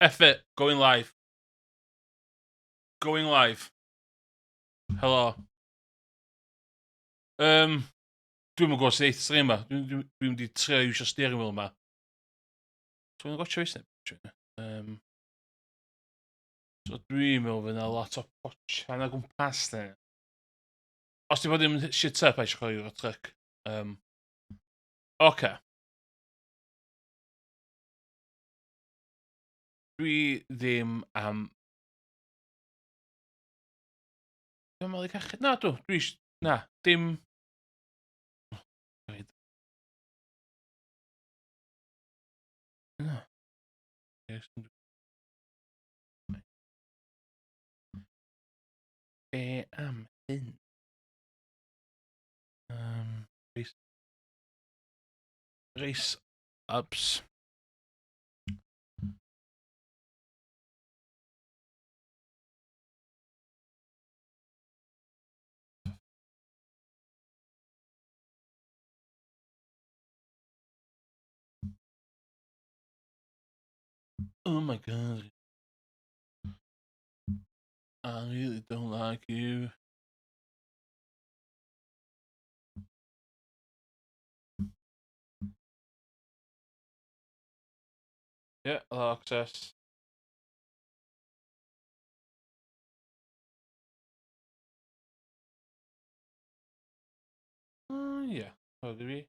F it, going live. Going live. Helo. Um, dwi'n mynd gwybod sut eith stream yma. Dwi'n dwi, dwi mynd i trio iwsio steering wheel yma. Dwi'n gwybod oes neb. Um, so dwi'n meddwl fydd yna lot o pochan o gwmpas ne. Os ti'n bod ddim shit up, eisiau chwarae Euro Truck. Um, Oce. Okay. Dwi ddim am... Dwi'n meddwl i cachu... Na, dwi. Dwi... Na, dim... Na. Be am hyn? Um, race, race ups. Oh my god. I really don't like you. Yeah, allow access. Yeah, so do we?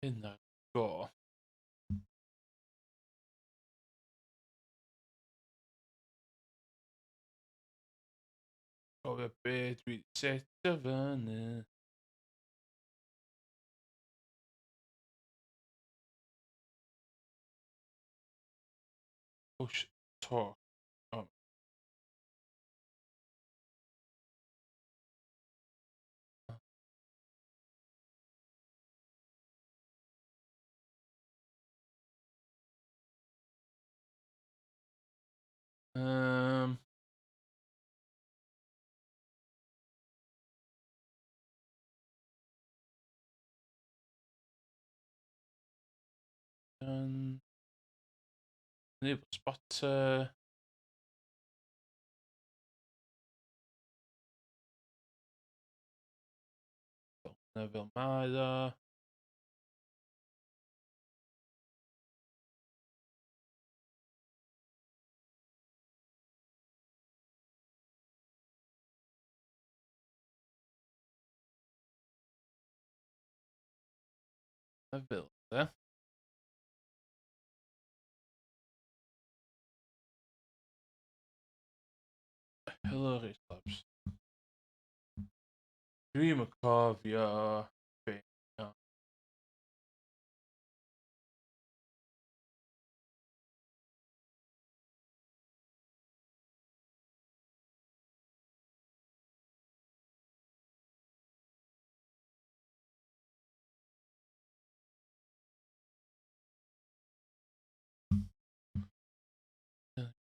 In that go. Cofio be dwi setio fyny. Push talk. Oh. Um, um, enable spotter. Fel fel mae o. A fel, de. Hello, Race Labs. Dwi'n yn cofio be.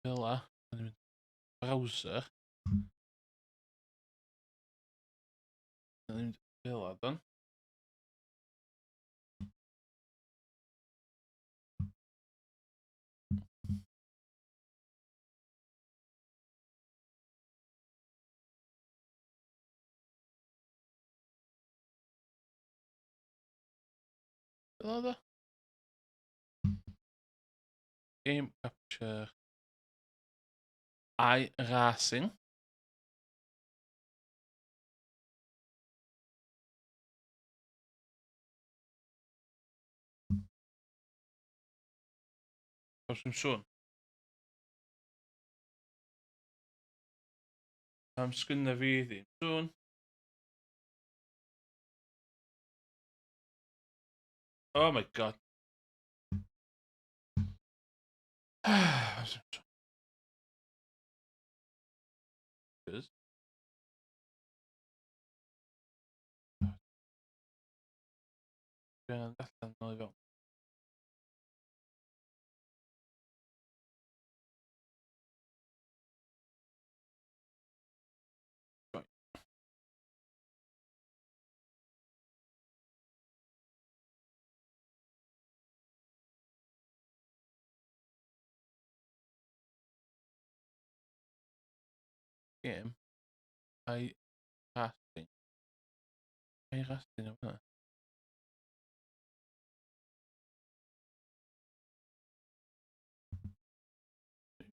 Fel la, browser. Fel la, don. Fel oedd o? Game capture. iRacing. Oes dim sŵn. Pam sgynna fi ddim sŵn? Oh my god. Cos. Dwi angen allan nôl i fewn. Right. Game. I racing. I racing o hwnna.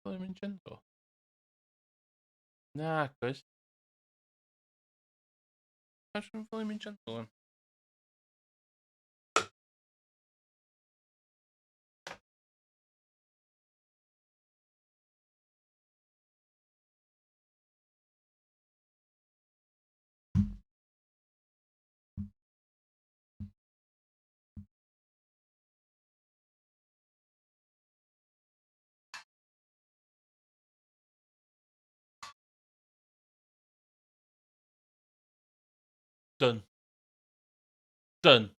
Volume in general. Na, guys. Pam volume in general? Done. Done.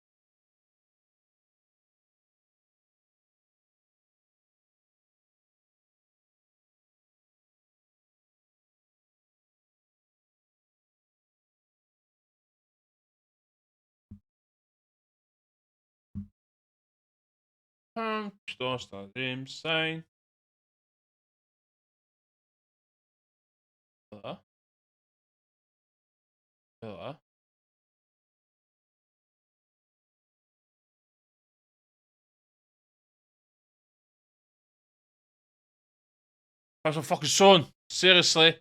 Pam does na ddim sain? Fel Fel Pam so'n fucking sŵn? Seriously?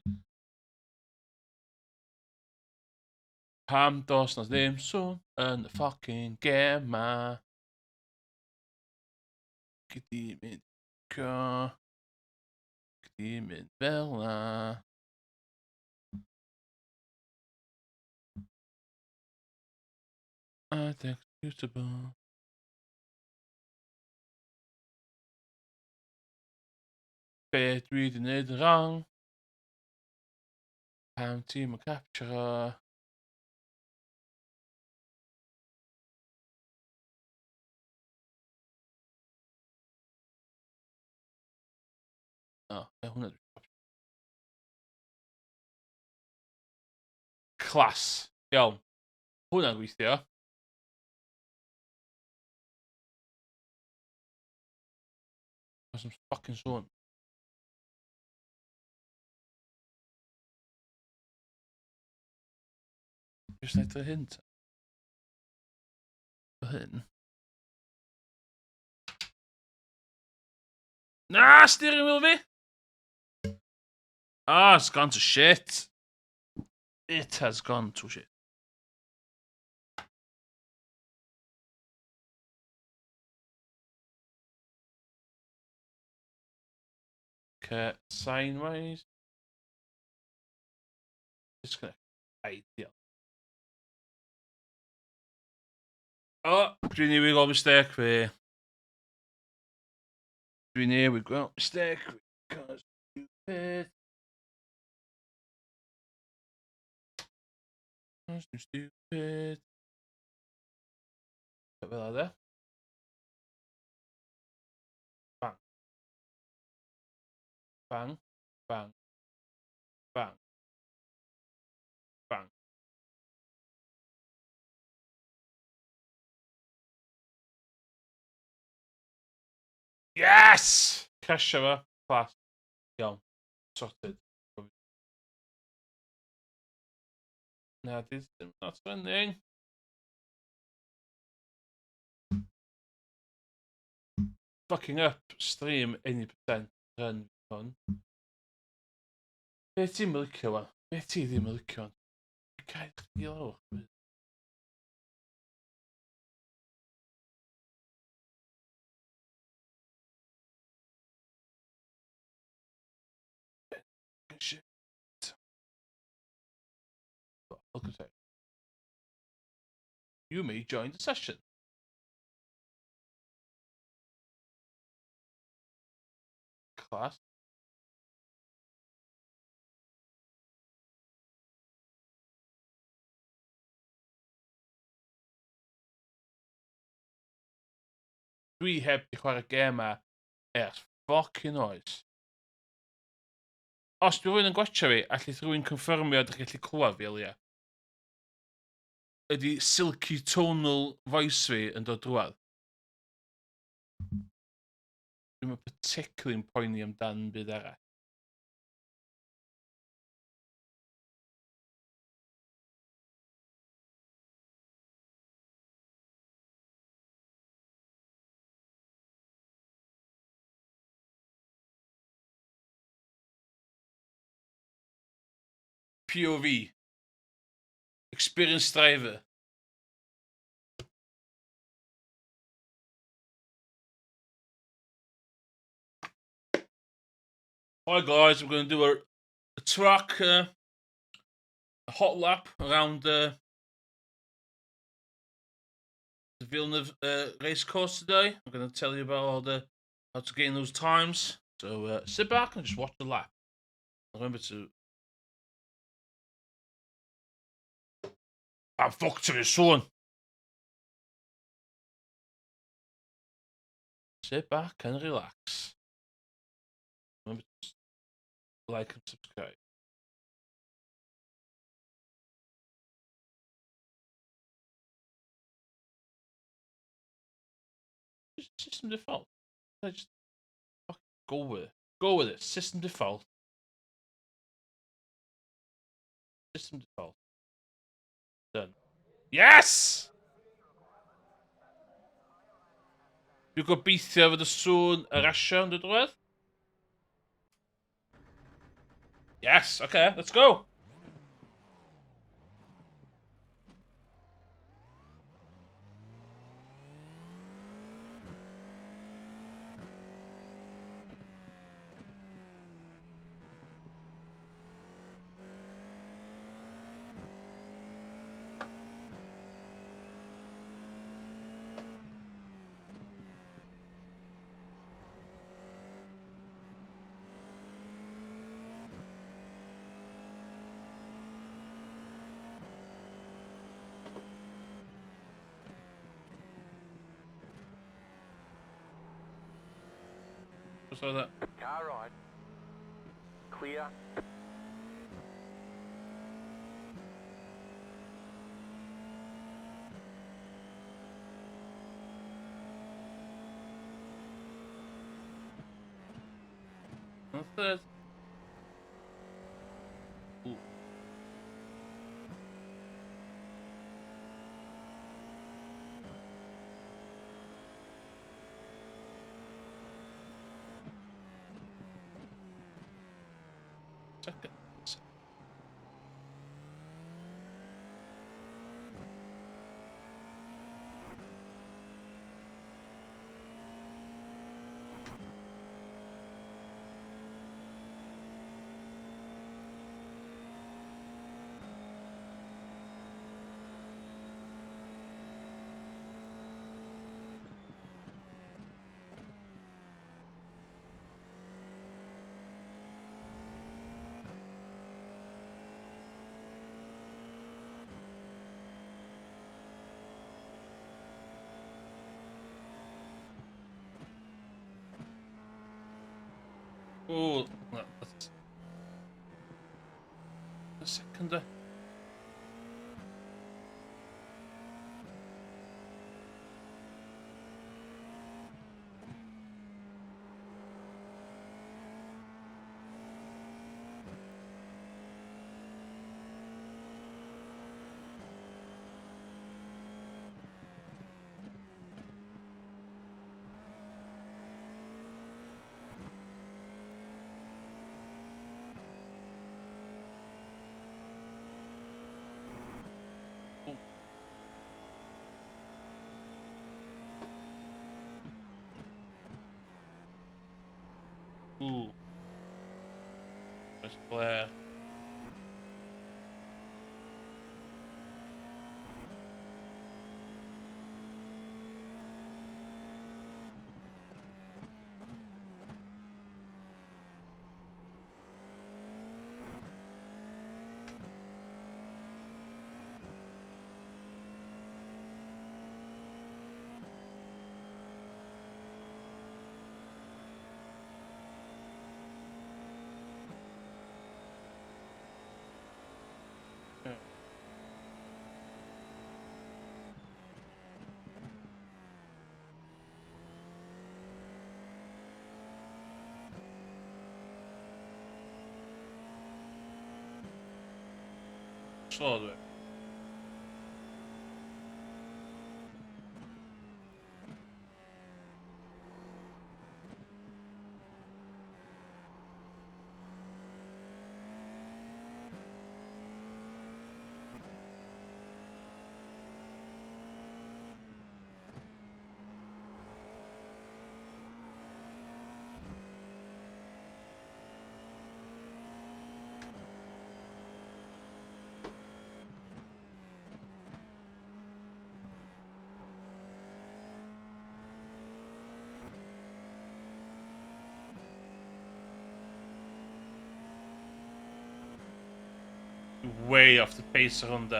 Pam does na ddim sŵn yn y fucking gem ma? Gyd mynd co. Gyd mynd fel na. Add executable. Be dwi wedi wneud yn wrong? Pam ti'n mynd capture o? O, e hwnna dwi Class. Iawn. Hwnna'n gweithio. Oes yn fucking sŵn. Jyst wneud o hyn ta. O hyn. Na, steering wheel fi! Ah, it's gone to shit. It has gone to shit. Okay, sign wise. Disconnect. Ideal. O, oh, dwi'n newid gweld mistake fi. Dwi'n newid gweld mistake fi. Cause stupid. Cause I'm stupid. Fel yna, de. Bang. Bang. Bang. Bang. Bang. Yes! Crasio fo. Class. Iawn. Sorted. Na, this is not running. Fucking up stream any percent run hwn. Be ti'n licio wan? Be ti ddim yn licio wan? Cael chdi lawr. Shit. Look at it. You may join the session. Class. Dwi heb di chwarae gêm ma ers fucking oes. Os dwi rhywun yn gwatcha fi, allith rhywun confirmio ydych chi'n gallu clywed fi o leia? Ydy silky tonal voice fi yn dod drwadd? Dwi'm yn particularly yn poeni amdan byd arall. POV. Experienced driver. Hi guys, we're going to do a track, a hot lap around the Villeneuve racecourse today. I'm going to tell you about all the how to gain those times. So sit back and just watch the lap. Remember to. I'm fucked to your son. Sit back and relax. Remember to like and subscribe. System default. I just fucking go with it. Go with it. System default. System default. Done. Yes! Dwi'n gobeithio fod y sŵn y rasio yn dod rhywbeth. Yes, okay, let's go! What's all that? Car right. Clear. Third. Ooh. Second. Oh, that's a second. Ooh. Let's flare. Slow dwi. Way off the pace ar hwn de.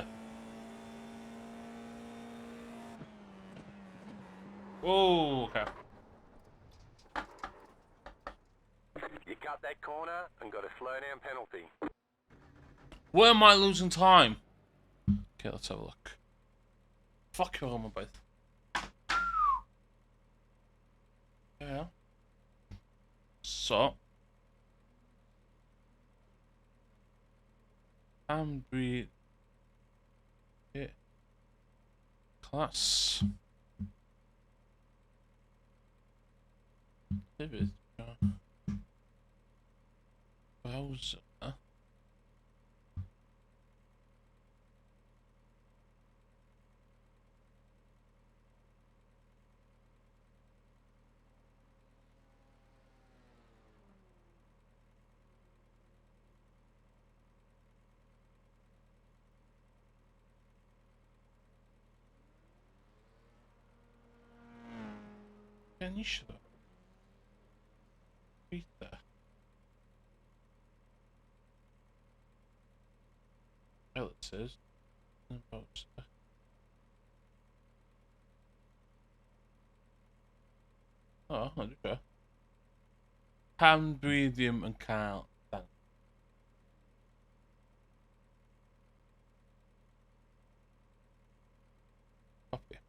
Whoa, okay. You cut that corner and got a slow down penalty. Where am I losing time? Okay, let's have a look. Fuck your my both. Yeah. So. Am dwi... Yeah. Class. Hefyd. Browser. Gen i eisiau ddo? Peter. Relatives. Browser. O, na dwi'n gwybod. Pam dwi ddim yn cael dan? Copy.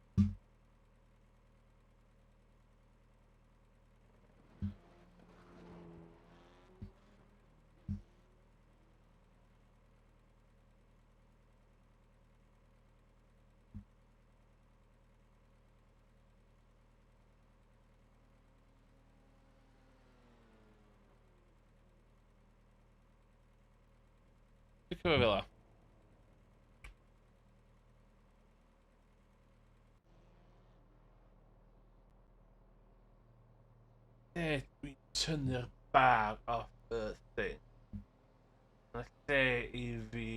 Dwi'n cymryd fel 'a. Lle dwi'n tynnu'r bar off y thing? Mae lle i fi...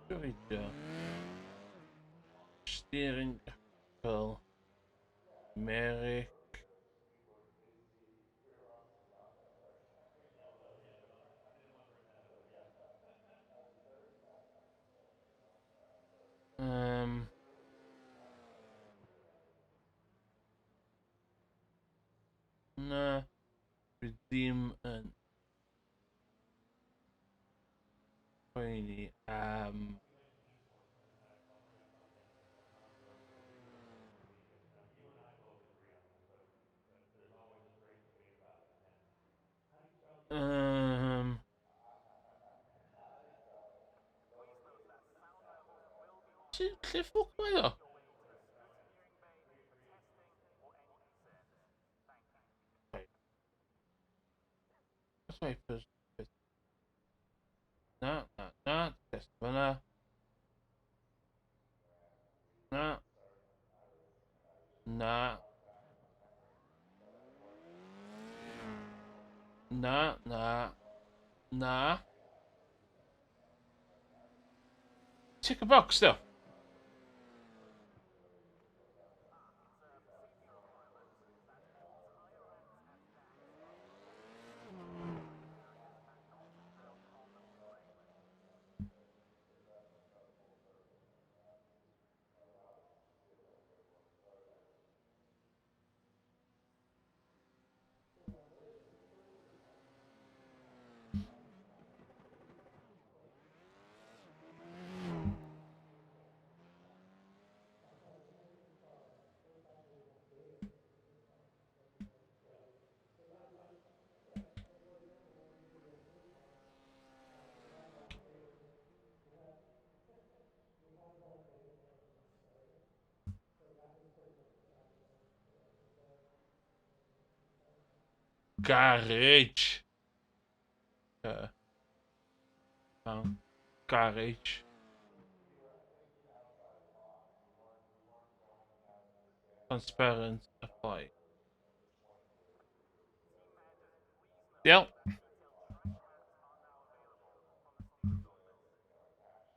Gobeithio. Steering wheel. Merrick. Na, dwi ddim yn poeni am... Lle ffwc mae o? Wipers. Na, na, na, test fyna. Na. Na. Na, na. Na. Tick a box, though. Garage. Garage. Transparent apply. Diolch.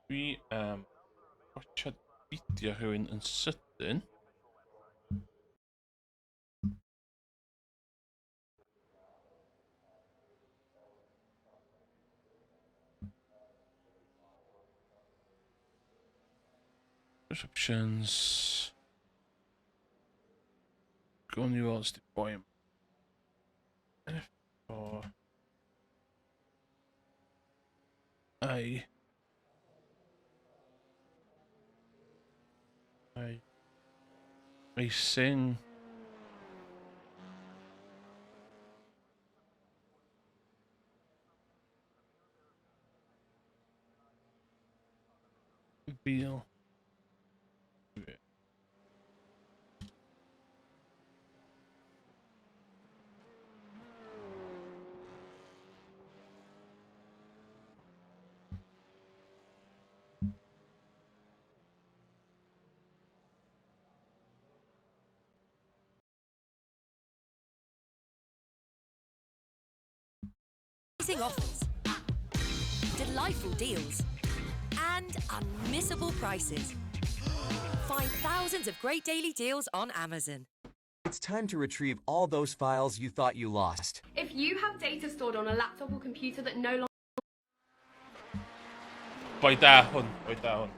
Dwi am watsiad fideo rhywun yn sydyn. Options. Go new worlds deployment. F4 A A Racing. Feel. Amazing offers, delightful deals, and unmissable prices. Find thousands of great daily deals on Amazon. It's time to retrieve all those files you thought you lost. If you have data stored on a laptop or computer that no longer Boi da hwn, boi da hwn.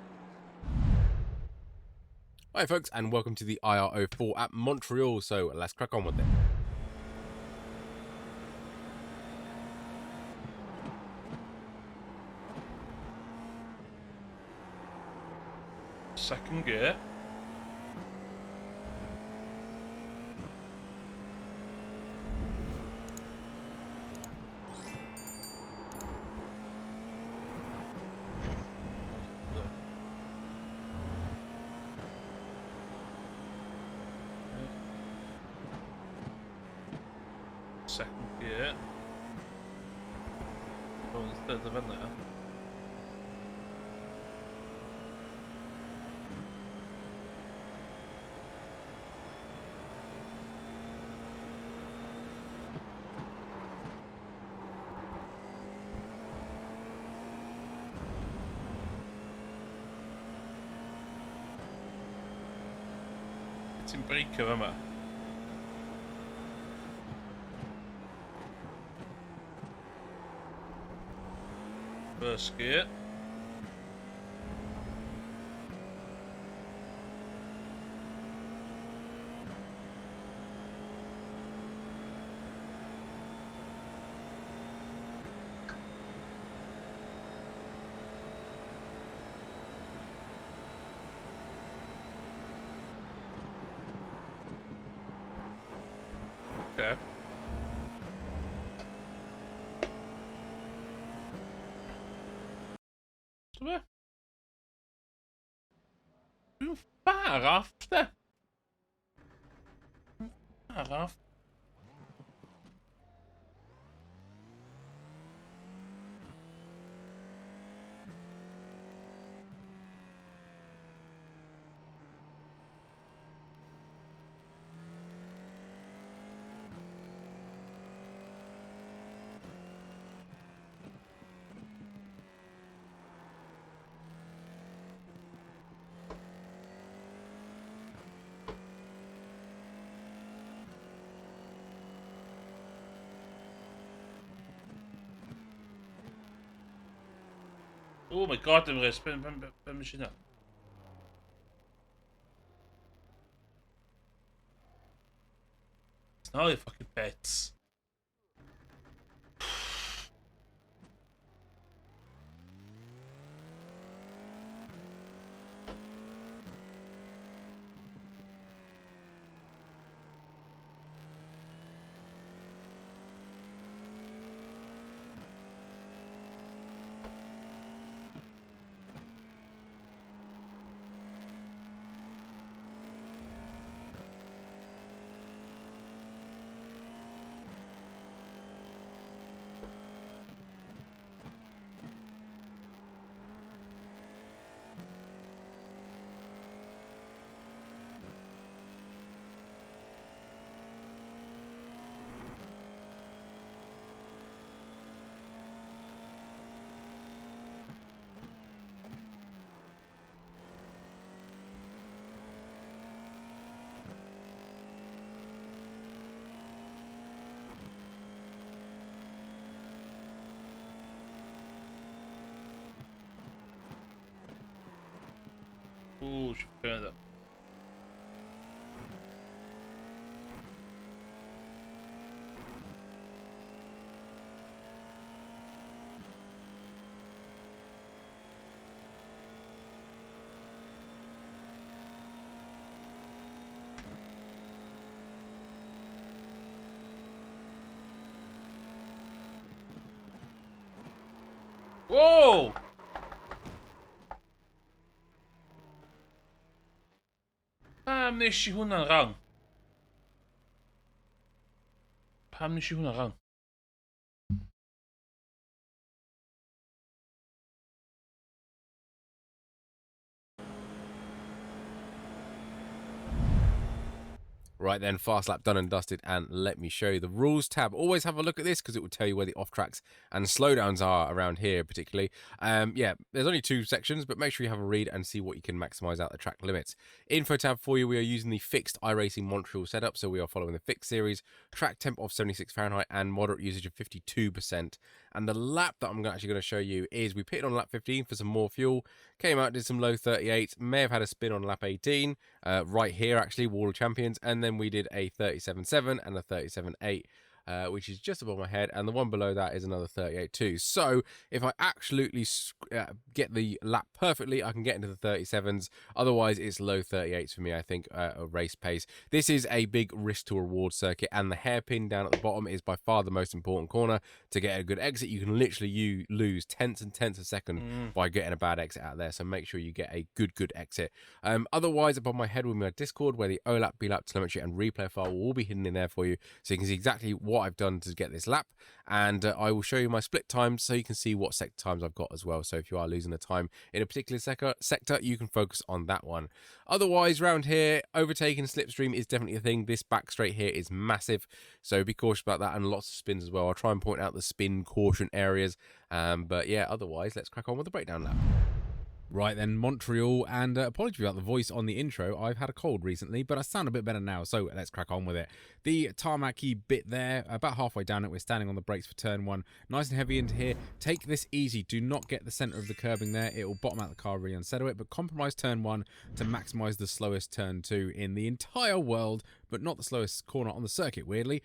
Hi folks, and welcome to the IR04 at Montreal, so let's crack on with it. Second gear. Second gear. Oh, third of there. Ti'n breicio yma. First gear. Okay. So be? Dwi'n far off, de. Far off. Oh my god, Emrys, be mis yna? It's not fucking pets. Ooh, further. Whoa! Pam nes i hwnna'n wrong? Pam nes i hwnna'n wrong? Right then, fast lap done and dusted, and let me show you the rules tab. Always have a look at this because it will tell you where the off tracks and slowdowns are around here particularly. Yeah, there's only 2 sections, but make sure you have a read and see what you can maximize out the track limits. Info tab for you, we are using the FIXD iRacing Montreal setup, so we are following the FIXD series, track temp of 76 Fahrenheit and moderate usage of 52%. And the lap that I'm actually going to show you is we pitted on lap 15 for some more fuel, came out, did some low 38s, may have had a spin on lap 18, right here actually, Wall of Champions, and then we did a 37.7 and a 37.8, which is just above my head, and the one below that is another 38.2. So if I absolutely get the lap perfectly, I can get into the 37s. Otherwise, it's low 38s for me, I think, a race pace. This is a big risk to reward circuit, and the hairpin down at the bottom is by far the most important corner to get a good exit. You can literally lose tenths and tenths of a second by getting a bad exit out there, so make sure you get a good exit. Otherwise, above my head will be my Discord, where the OLAP, BLAP, telemetry, and replay file will all be hidden in there for you, so you can see exactly what I've done to get this lap, and I will show you my split times so you can see what sector times I've got as well. So if you are losing the time in a particular sector, you can focus on that one. Otherwise, round here, overtaking slipstream is definitely a thing. This back straight here is massive, so be cautious about that, and lots of spins as well. I'll try and point out the spin caution areas, but yeah, otherwise let's crack on with the breakdown lap. Right then, Montreal, and apologies about the voice on the intro. I've had a cold recently, but I sound a bit better now, so let's crack on with it. The tarmac-y bit there, about halfway down it, we're standing on the brakes for turn 1. Nice and heavy into here. Take this easy. Do not get the center of the curbing there. It will bottom out the car, really unsettle it, but compromise turn 1 to maximize the slowest turn 2 in the entire world, but not the slowest corner on the circuit, weirdly.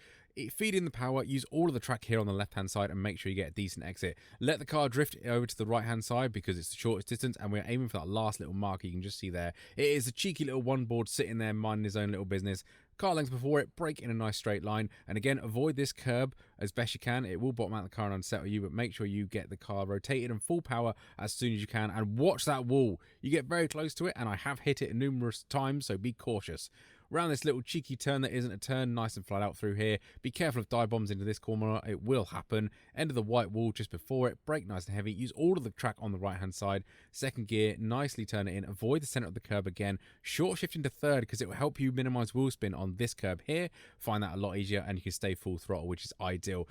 Feed in the power, use all of the track here on the left-hand side and make sure you get a decent exit. Let the car drift over to the right-hand side because it's the shortest distance, and we're aiming for that last little marker you can just see there. It is a cheeky little one board sitting there minding his own little business. Car length before it, brake in a nice straight line, and again, avoid this curb as best you can. It will bottom out the car and unsettle you, but make sure you get the car rotated and full power as soon as you can, and watch that wall. You get very close to it, and I have hit it numerous times, so be cautious. Round this little cheeky turn that isn't a turn, nice and flat out through here. Be careful of dive bombs into this corner, it will happen. End of the white wall just before it, brake nice and heavy, use all of the track on the right hand side. Second gear, nicely turn it in, avoid the center of the curb again. Short shift into third because it will help you minimize wheel spin on this curb here. Find that a lot easier and you can stay full throttle, which is ideal.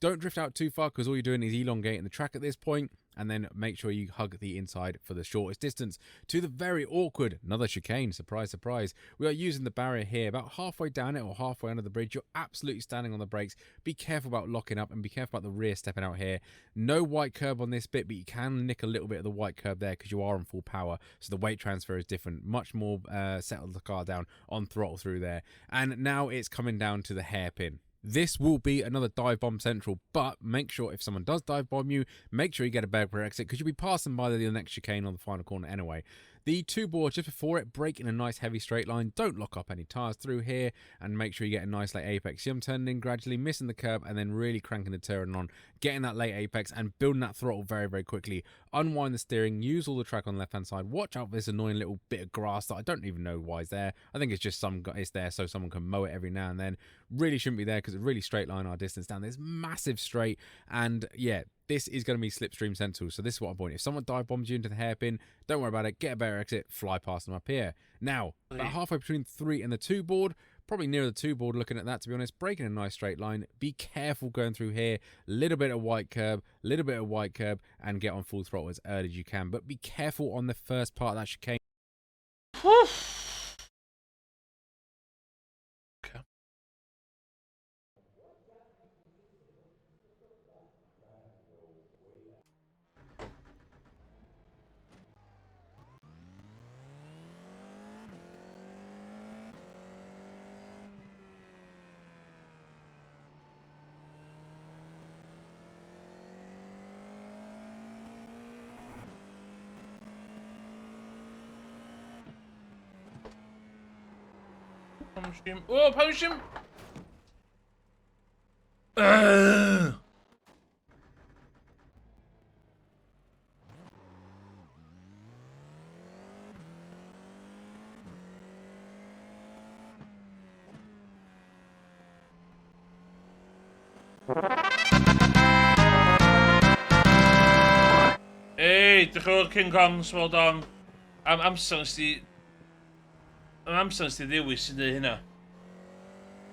Don't drift out too far because all you're doing is elongating the track at this point, and then make sure you hug the inside for the shortest distance to the very awkward, another chicane, surprise, surprise. We are using the barrier here, about halfway down it or halfway under the bridge. You're absolutely standing on the brakes. Be careful about locking up and be careful about the rear stepping out here. No white curb on this bit, but you can nick a little bit of the white curb there because you are on full power, so the weight transfer is different. Much more settle the car down on throttle through there. And now it's coming down to the hairpin. This will be another dive bomb central, but make sure if someone does dive bomb you, make sure you get a better exit because you'll be passing by the next chicane on the final corner anyway. The two boards just before it, brake in a nice heavy straight line. Don't lock up any tires through here and make sure you get a nice late apex. See, I'm turning in gradually, missing the curb and then really cranking the turn on, getting that late apex and building that throttle very, very quickly. Unwind the steering, use all the track on the left-hand side. Watch out for this annoying little bit of grass that I don't even know why is there. I think it's just it's there so someone can mow it every now and then. Really shouldn't be there because it really straight line our distance down. This massive straight, and yeah, this is going to be slipstream central. So this is what I'm pointing. If someone dive bombs you into the hairpin, don't worry about it. Get a better exit, fly past them up here. Now, about halfway between 3 and the 2 board, probably near the 2 board looking at that, to be honest, breaking a nice straight line. Be careful going through here. Little bit of white curb, little bit of white curb, and get on full throttle as early as you can. But be careful on the first part of that chicane. Okay. Pam O, pam eisiau... Ugh! Ei, diolch yn fawr King Kong, Small Dong. Am amser nes di... Am amser nes di ddewis i wneud hynna.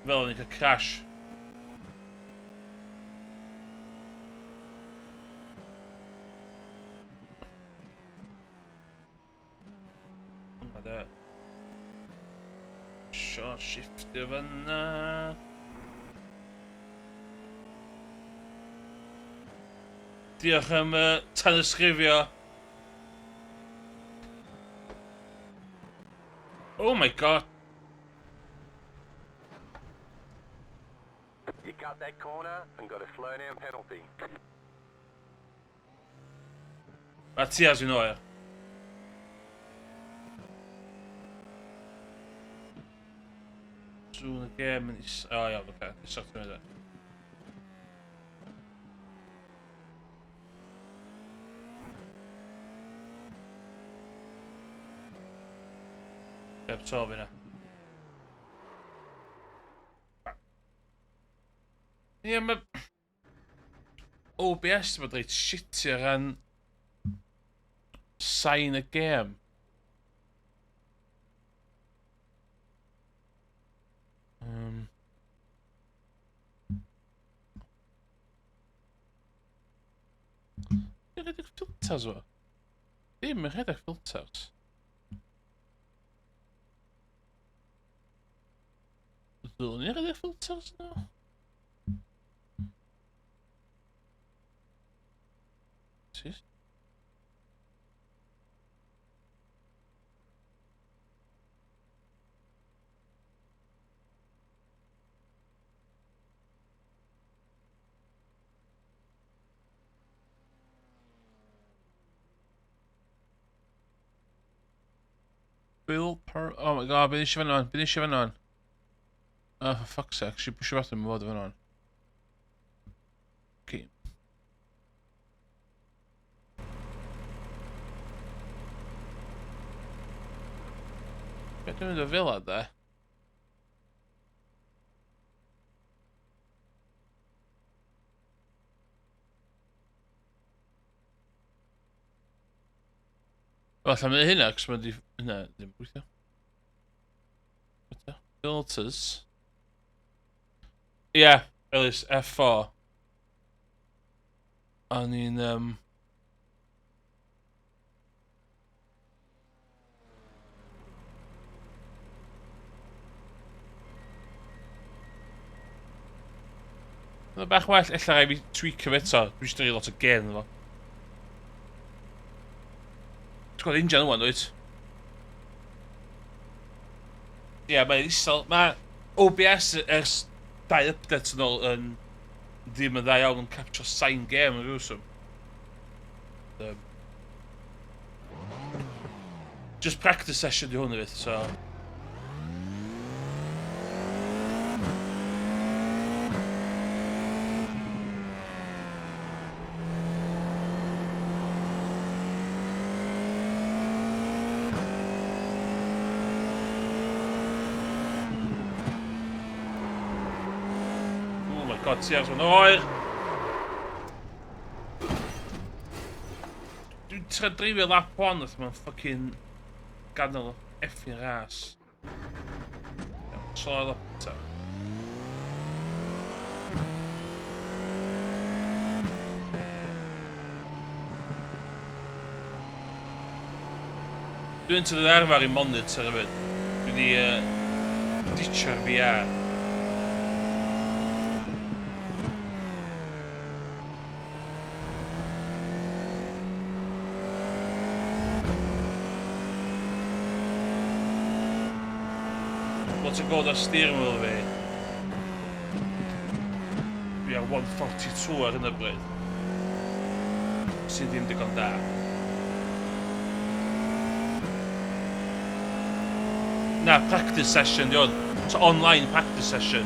Fel o'n i'n cael crash. Hwnna de. Short shiftio fyna. Diolch am tanysgrifio. Oh my God. You cut that corner and got a slow down penalty. Mae ti as fi'n oer. Sŵn y gêm yn is... O iawn, oce. Sortio fe. Heb to fi na. Ie, mae OBS wedi bod reit shitty o ran sain y gêm. Dwi'n rhedeg filters o? Ddim yn rhedeg filters. Ddylwn i rhedeg filters no? Sis? Bill per... Oh my God, beth eisiau fan on? Beth eisiau fan on? Oh, for fuck's sake, eisiau pwysio button fod fan on. Okay. Be dwi'n mynd o fel de? Wel, allan mynd hynna, cos mae'n di... Hynna, ddim yn gweithio. Gweithio. Filters. Ie, yeah, Ellis, F4. O'n i'n... Mae'n bach well, ella rhaid fi tweakio fe eto. Dwi eisiau lot o gain efo. Ti'n gweld injan ŵan, dwyt? Ie, yeah, mae'n isel. Mae OBS ers dau update yn ôl yn ddim yn dda iawn yn capture sain game yn rhywswm. Just practice session di hwn hefyd, so... Oh my God, ti ar son oer! Dwi'n trio dreifio lap 1 wrth mae'n fucking ganol effing ras. Iawn, troi lap ta. Dwi'n tynnu arfer i monitor hefyd. Dwi wedi ditio'r VR. Lot o god ar steering wheel fi. Dwi ar 142 ar hyn o bryd. Sydd ddim digon da. Na, practice session di hwn. So online practice session.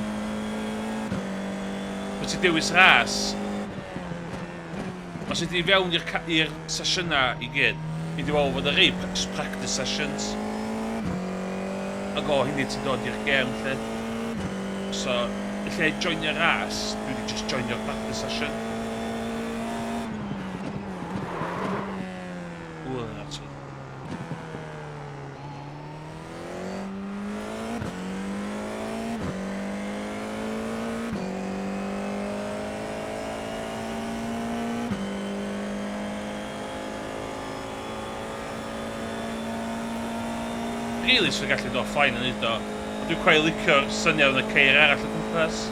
But ti'n dewis ras, os ydy fewn i'r sesiynau i gyd, i di weld fod y rei practice sessions. Ac o hynny ti'n dod i'r gêm, lle. So, lle joinio'r ras, dwi wedi just joinio'r practice session. Ww, yna ti. Really, swn i'n gallu dod offline yn neud o. Ond dwi'n quite licio'r syniad yn y ceir arall o gwmpas.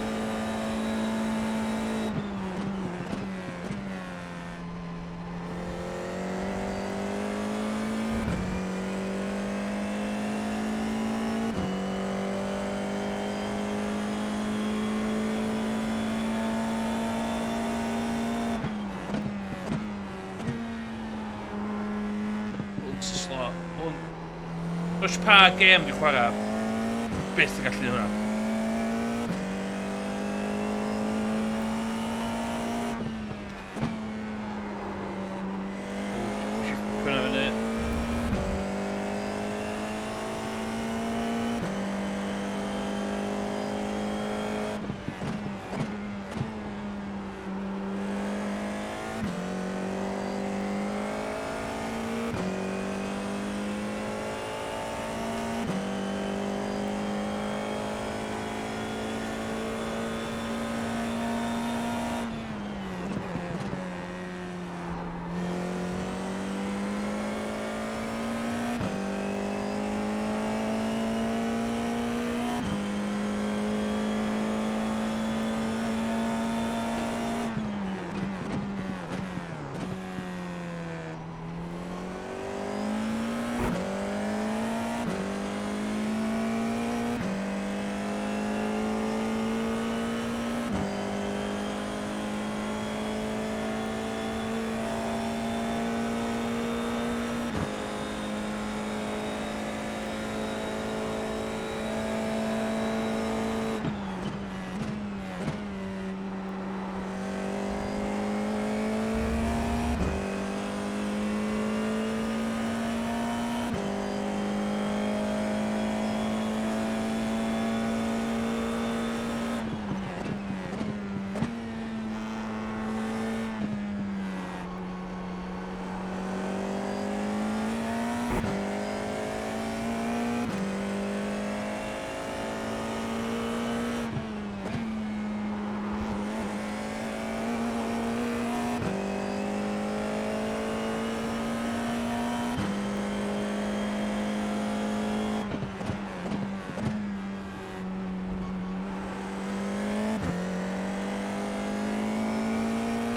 Hwn sy'n slow. Hwn. Oes pa gêm dwi'n chwarae, byth yn gallu neud hwnna. Ww, nes i ffwcio hwnna fyny.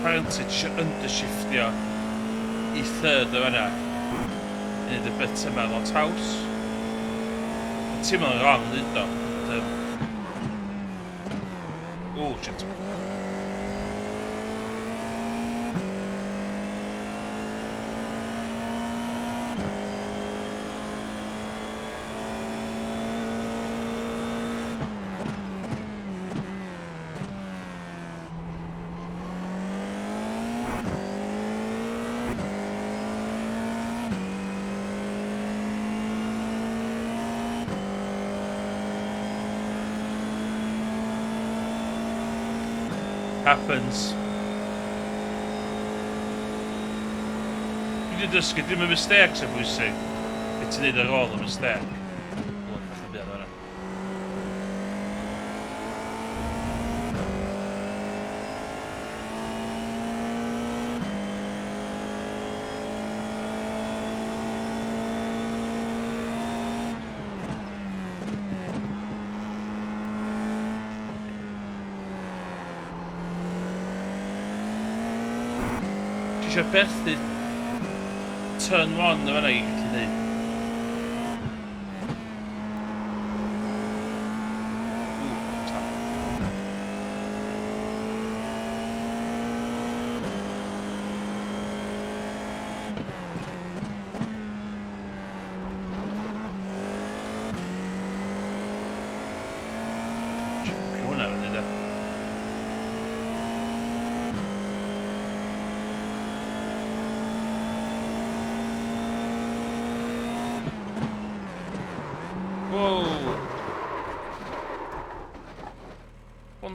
Apparently, ti eisiau undershiftio i third o fan'na. I neud y bit yma lot haws. Ti'n meddwl wrong, dweud o. Ond, oh, shit. Happens. Dwi wedi dysgu, dim y mistake sy'n bwysig. Be ti'n neud ar ôl y mistake. O, bach yn buan o'na. Ti eisiau berthu turn 1 o fan'na i gallu neud. Ww, tap.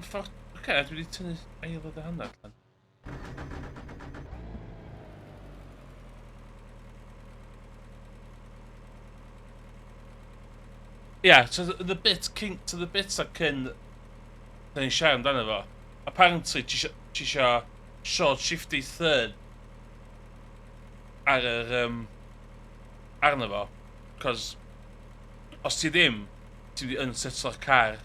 140. Oce, dwi wedi tynnu aelod a hanner allan. Yeah, so the bit king, so the bits that cyn da ni'n siarad amdano fo, apparently ti isio short shifty third ar yr arno fo, cos os ti ddim, ti'n mynd i unsettlo'r car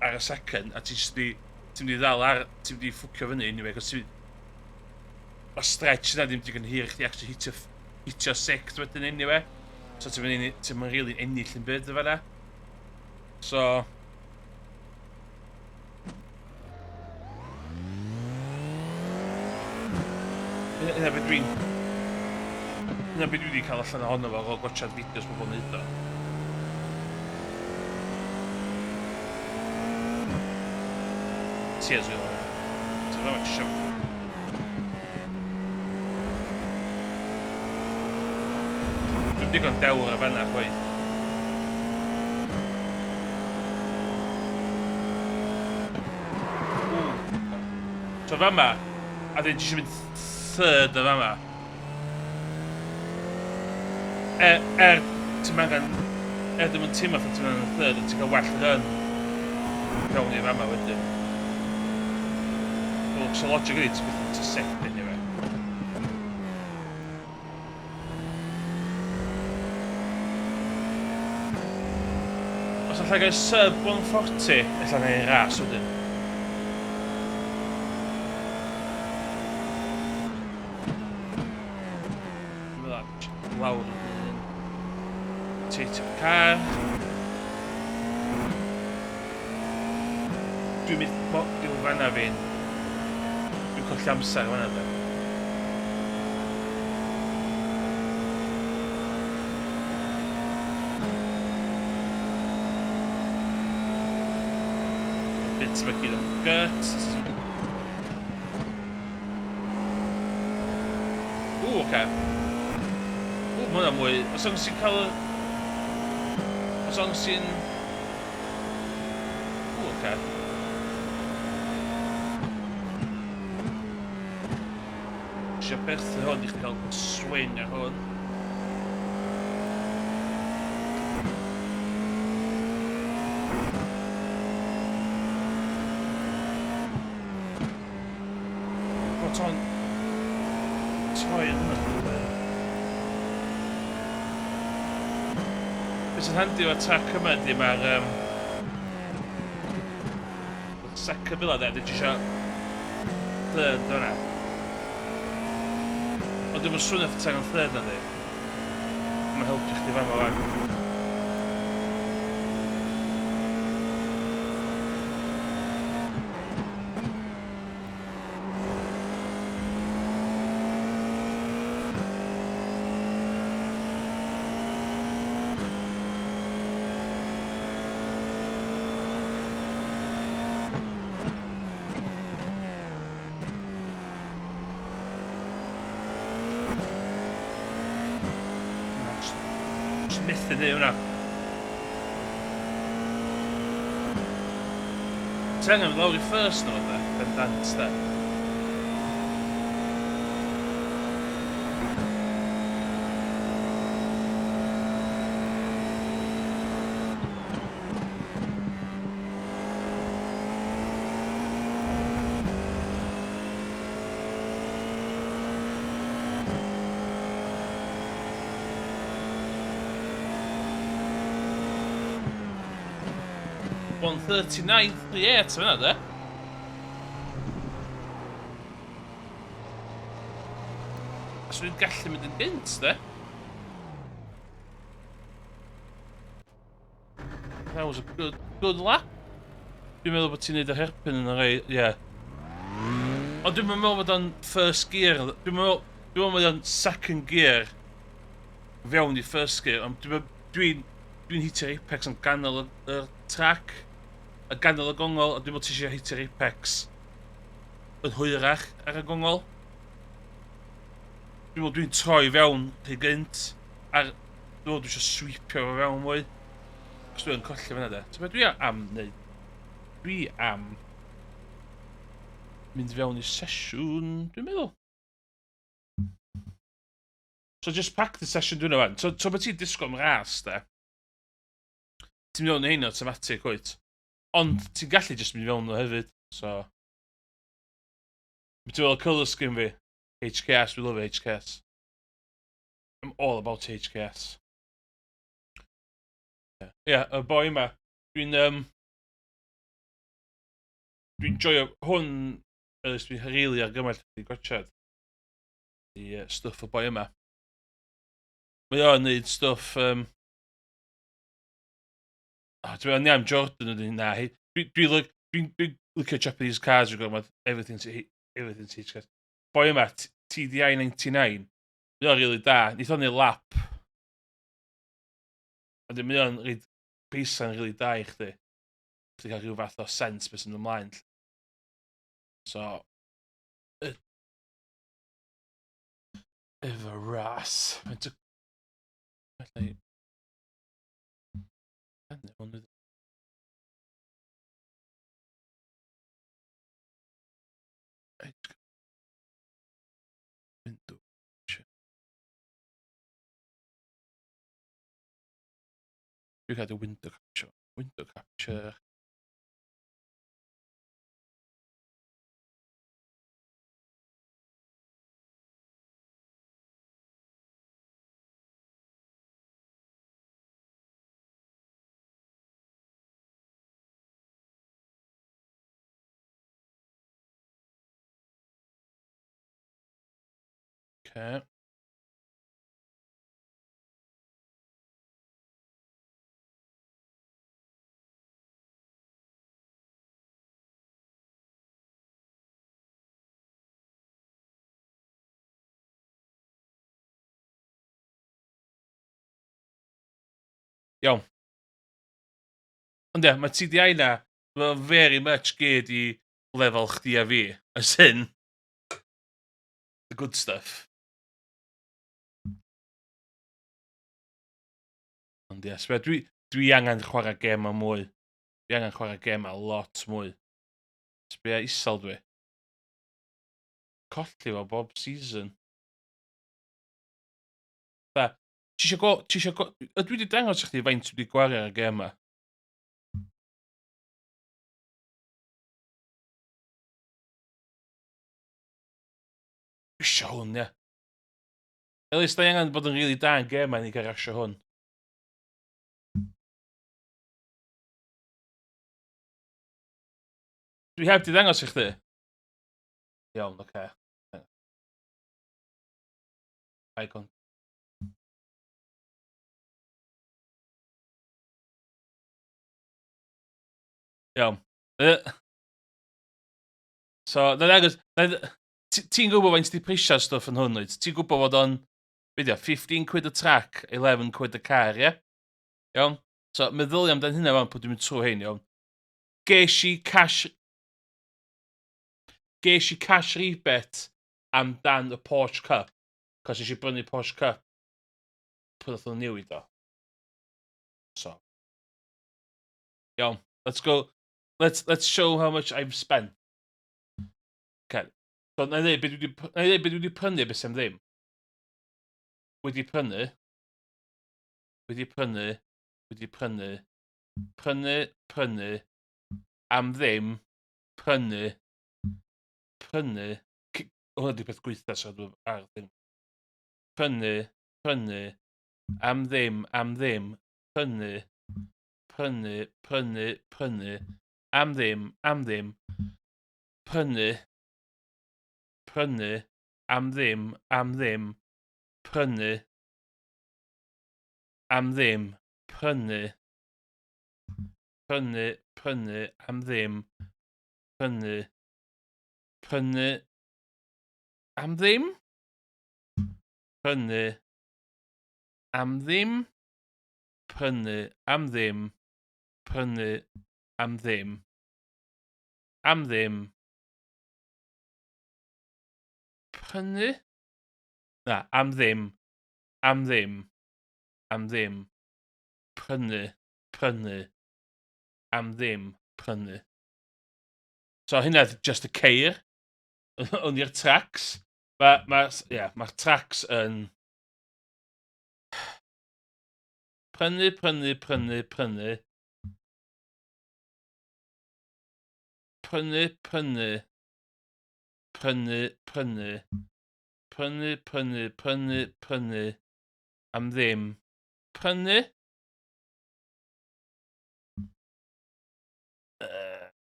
ar y second, a ti jyst di, ti'n mynd i ddal ar, ti'n mynd i ffwcio fyny anyway, cos ti'n, y stretch yna ddim digon hir i chdi actually hitio sixth wedyn anyway. So ti'n mynd ti'n mynd really ennill yn byd efo yna. So Yna beth dwi wedi cael allan ohono fo ar ôl gwatsiad fideos pobl yn neud o. Cheers, Will. So fe eisiau. Dwi'n digon dewr y fanna chwaith. So fama, a dyn ti eisiau mynd third o fama. Ti'n angen, ddim yn teimlo fatha ti'n angen third, ond ti'n cael well run fewn i'r fama wedyn. Wel, so logic ydi, ti'n byth yn sixth anyway. Os allai gael sub 140, ella neu ras wedyn. Lawr yn teitio'r car. Dwi'n mynd i'w fanna fi'n. Dwi'n colli amser fanna de. Bits yma gyd yn gut. Ww, oce. Ww, mae hwnna mwy. Os o'n sy'n cael. Os o'n sy'n. Ww, oce. Eisiau berthu hwn i chdi cael swing ar hwn. Bod o'n troi yn hwnna. Beth sy'n handi o'r track yma ydy mae'r second fel yna, dwi eisiau third o'na. Ond dwi'n swnio fatha yn third na di. Mae'n helpu chdi fama wan. Na, jyst methu neud hwnna. Ti angen mynd lawr i first nhw, de? Bendant, de. 1:39.38 fyna, de. A swn i'n gallu mynd yn gynt, de. That was a good, good lap. Dwi'n meddwl bod ti'n neud y hairpin yn y rei, ie. Yeah. Ond dwi'n meddwl bod o'n first gear, dwi'n meddwl bod o'n second gear fewn i first gear, ond dwi'n dwi hitio'r apex yn ganol y track, y ganol y gongol, a dwi'n meddwl ti eisiau hitio'r apex yn hwyrach ar y gongol. Dwi'n meddwl dwi'n troi fewn rhy gynt, ar, dwi'n meddwl dwi eisiau sweepio fo fewn mwy. Cos dwi'n colli fyna de. So beth dwi am wneud? Dwi am mynd fewn i sesiwn, dwi'n meddwl. So just practice session dwi'n meddwl. So, so beth ti'n disgwyl am ras, de? Ti'n mynd fewn i hyn automatic, wyt? Ond ti'n gallu just mynd fewn nhw hefyd, so. Ti'n meddwl colour scheme fi? HKS, we love HKS. I'm all about HKS. Ie, yeah, y boi yma, dwi'n joio hwn, ys dwi'n rili argymell chdi gwatchad. I stwff y boi yma. Mae o'n neud stwff. Oh, dwi'n meddwl, am Jordan ydy, na, dwi licio Japanese cars, dwi'n gwybod, everything's HKS. Boi yma, TDI 99, mae o'n really da, neith o'n neud lap. A dwi'n mae o'n rhaid peisa'n really da i chdi. Chdi cael rhyw fath o sense beth sy'n ymlaen. So, efo ras. Mae'n Felly. Hwn Window. Dwi'n cael window capture. Window capture. Okay. Iawn. Ond ie, mae TDI na, mae'n very much geared i lefel chdi a fi. As in, the good stuff. Ond ie, yes, dwi angen chwarae gêm a mwy. Dwi angen chwarae gêm a lot mwy. Sbia isel dwi. Colli fo bob season. Fa, ti isio go. Ydw i wedi dangos i chdi faint dwi wedi gwario ar y gêm ma? Dwi isio hwn, ie. Elis, da ni angen bod yn rili da yn gêm ma i ni gael rasio hwn. Dwi heb di ddangos i chdi? Iawn, oce. Okay. Icon. Iawn. So, na ddangos. Ti'n gwybod faint di prisio stwff yn hwn, wyt? Ti'n gwybod fod o'n, be di o, 15 quid y track, 11 quid y car, ie? Iawn? So, meddylia amdan hynna fan pwy dwi'n mynd trwy hyn, iawn? Ges i cash rebate amdan y Porsche Cup. Cos nes i brynu Porsche Cup pryd oedd o'n newid o. So. Iawn, let's go. Let's show how much I've spent. Okay. So, na i ddeud beth dwi wedi prynu beth sy'n ddim. Wedi prynu. Wedi prynu. Wedi prynu. Prynu, prynu. Am ddim. Prynu. Prynu. Hwna di peth gweitha sy'n dwi ar ddim. Prynu, prynu. Am ddim, am ddim. Prynu. Prynu, prynu, prynu. Am ddim, am ddim. Prynu. Prynu. Am ddim, am ddim. Prynu. Am ddim. Prynu. Prynu, prynu, am ddim. Prynu. Prynu. Am ddim? Prynu. Am ddim. Prynu. Am ddim. Prynu. Am ddim. Am ddim. Prynu? Na, am ddim. Am ddim. Am ddim. Prynu. Prynu. Am ddim. Prynu. So hynna just y ceir. Ond i'r tracks. Mae'r ma, yeah, ma tracks yn... Prynu, prynu, prynu, prynu. Prynu, prynu. Prynu, prynu. Prynu, prynu, prynu, prynu. Am ddim. Prynu.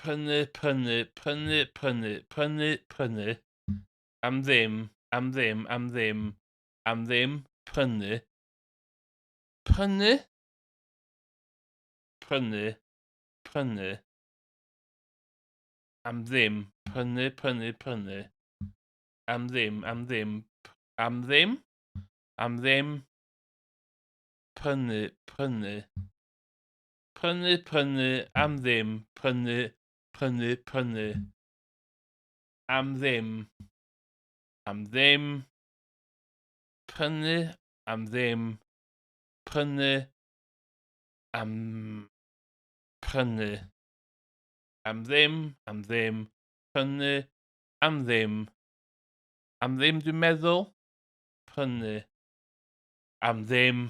Prynu, prynu, prynu, prynu, prynu, prynu. Am ddim, am ddim, am ddim, am ddim, prynu. Prynu. Prynu, prynu. Am ddim, prynu, prynu, prynu. Am ddim, am ddim, am ddim, am ddim. Prynu, prynu. Prynu, prynu, am ddim, prynu, prynu, prynu. Am ddim. Am ddim. Prynu, am ddim. Prynu. Am... Prynu. Am ddim, am ddim. Prynu, am ddim. Am ddim dwi'n meddwl. Prynu. Am ddim.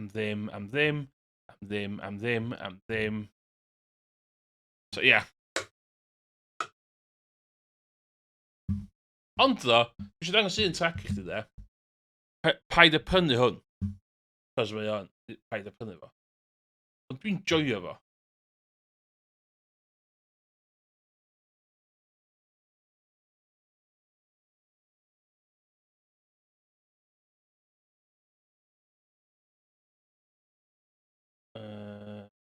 Am ddim, am ddim. Am ddim, am ddim, am ddim. So, yeah. Ond ddo, dwi eisiau dangos un track i chdi de. Paid â prynu hwn. Cos mae o'n, paid â prynu fo. Ond dwi'n joio fo.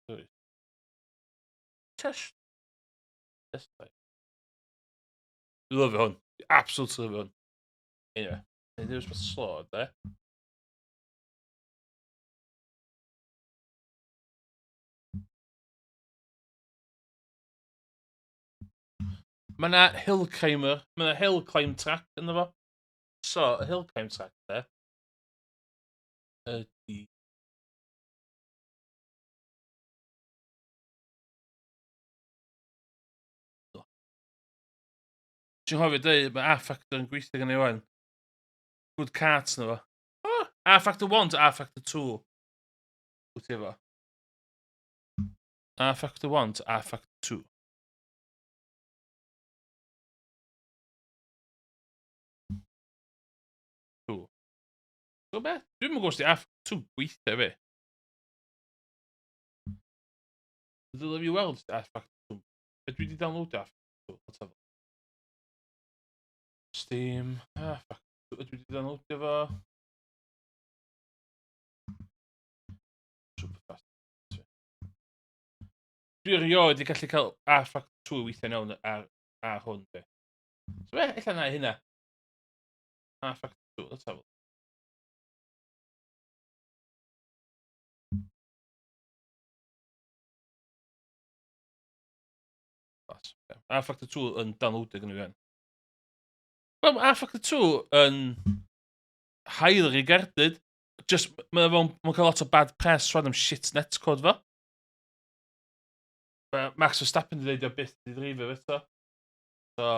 Sorry. Test. Test drive. Dwi'n lyfio hwn. Absolutely lyfio hwn. Anyway, neu ddim beth slow, de. Mae yna hill climber, mae yna hill climb track ynddo fo. So, y hill climb track, de, ydy... Ti'n hoffi dweud, mae rFactor yn gweithio gen i wan. Good carts na fo. Oh, rFactor 1 to rFactor 2. Wyt ti efo? rFactor 1 to rFactor 2. Two. So be? Dwi'm yn gwybod os di rFactor 2 gweithio fi. Ddylai fi weld rFactor 2. Be dwi wedi downloadio rFactor 2? Let's have a look. Steam, rFactor 2. Ydw i wedi downloadio fo? Super fast. Dwi erioed wedi gallu cael rFactor 2 weithio'n iawn ar hwn. Be. So be, ella na i hynna. rFactor 2, let's have a look. Glas. rFactor 2 yn downloadio gen i fi. Wel, mae rFactor 2 yn highly regarded. Just, mae'n ma cael lot o bad press rwan am shit netcode fo. Mae Max Verstappen wedi dweud o byth di ddreifio fe eto. So...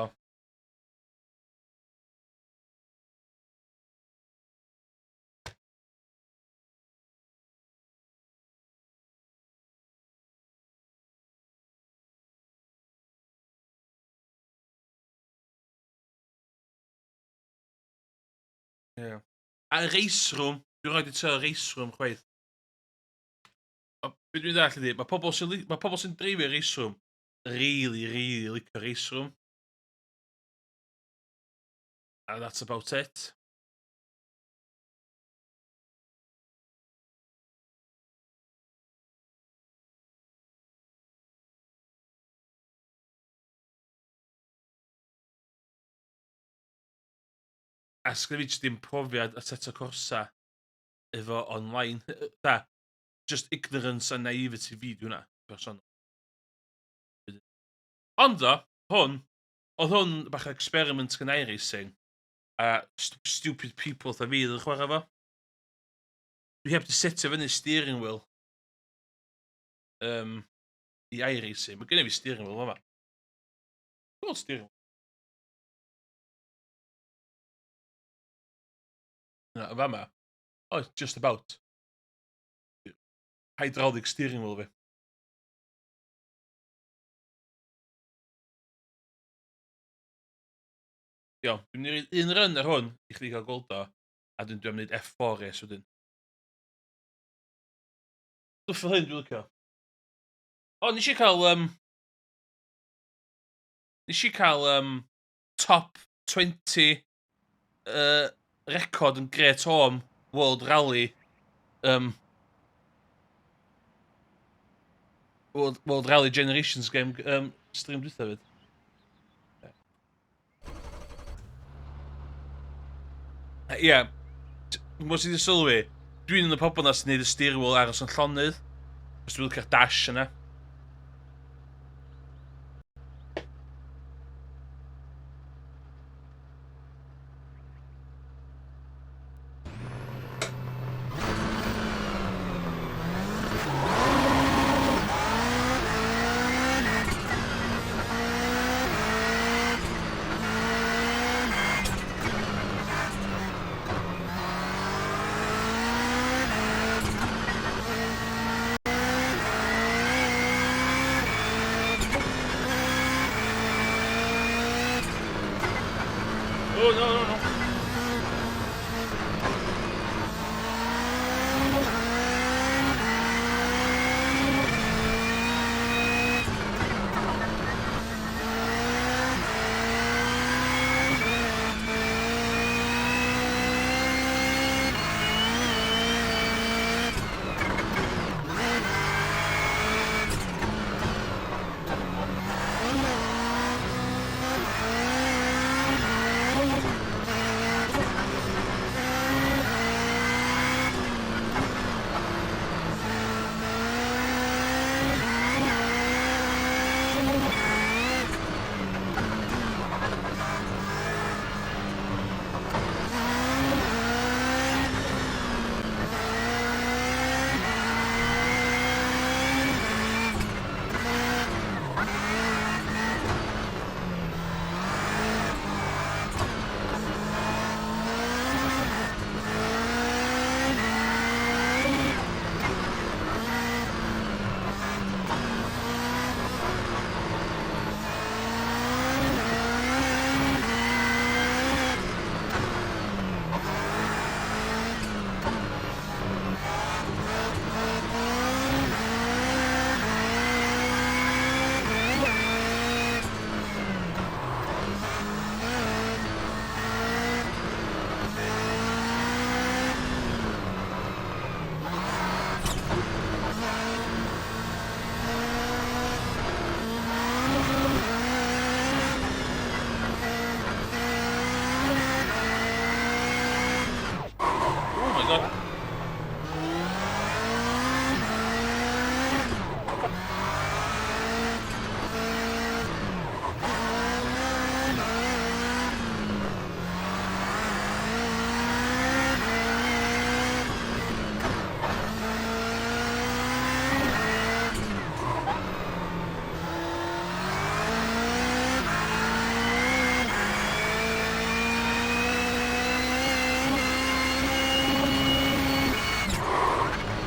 Yeah. A RaceRoom, dwi'n rhoi di trio RaceRoom chwaith. O, be dwi'n ddall ydi, mae pobl sy'n dreifio RaceRoom really, really licio RaceRoom. And that's about it. A sgynna fi jyst dim profiad Assetto Corsa efo online. Da, just ignorance and naivety fi di hwnna, person. Ond ddo, hwn, oedd hwn bach o experiment gan iRacing, a stupid people fatha fi oedd yn chwarae fo. Dwi heb di setio fyny steering wheel i iRacing. Mae gen i fi steering wheel fama. Dwi'n steering. Na, yn fama. Oh, just about. Hydraulic steering wheel fi. Iawn, dwi'n mynd i roid un run ar hwn i chdi gael gweld o, a dwi am wneud F4 race wedyn. Stwff fel hyn dwi'n licio. O, nes i cael... Nes i cael top 20 record yn Great Orme World Rally. World Rally Generations game stream dwytha fyd. Ie, yeah. Mwyn sydd wedi sylwi, dwi'n un o'r pobl na sy'n neud y steering wheel aros yn llonydd. Os dwi'n licio'r dash yna. Oh, no, no, no. Oh my god.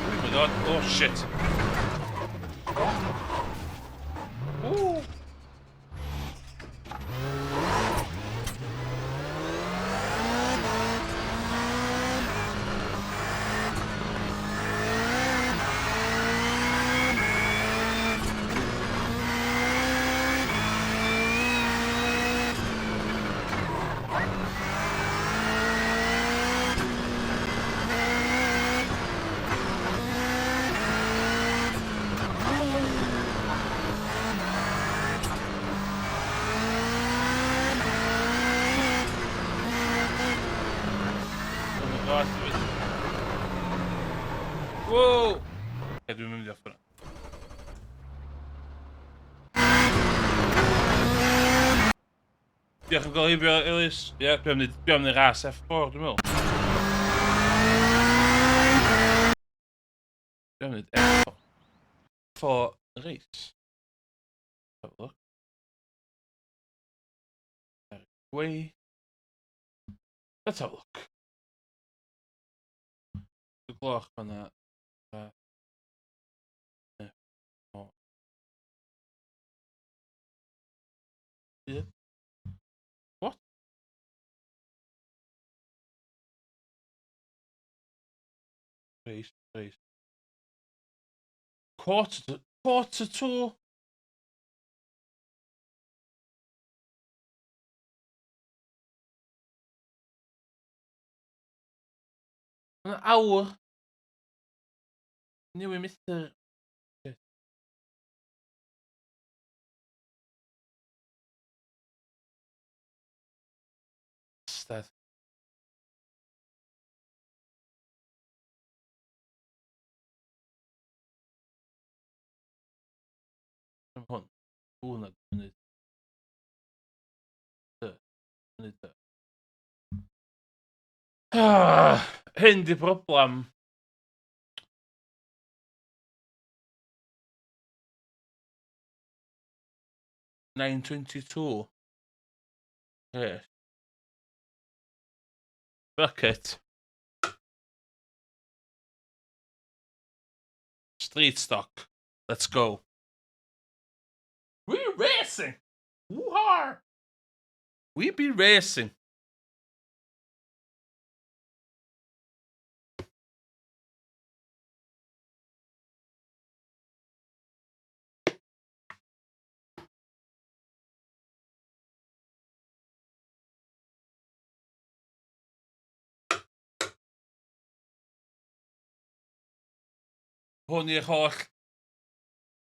Oh my god. Oh shit. Ooh. Oh my god. Whoa! Ie, dwi'n mynd i off hwnna. Diolch am gael heibio, Elis. Ie, yeah, dwi am neud ras F4, dwi'n meddwl. Dwi am neud F4. 4 race. Have a look. Way. Let's have a look. Y gloch fan'na. F, O. Un. What? Race, race. 1:45. Mae'n awr. Newid metr. Shit. Bastard. Hwn. Hwn a munud. D. Munud D. Ah, hyn di broblem. 9:22. Yes. Fuck it. Street stock. Let's go. We racing! Woo-ha! We be racing. Hwn i'r holl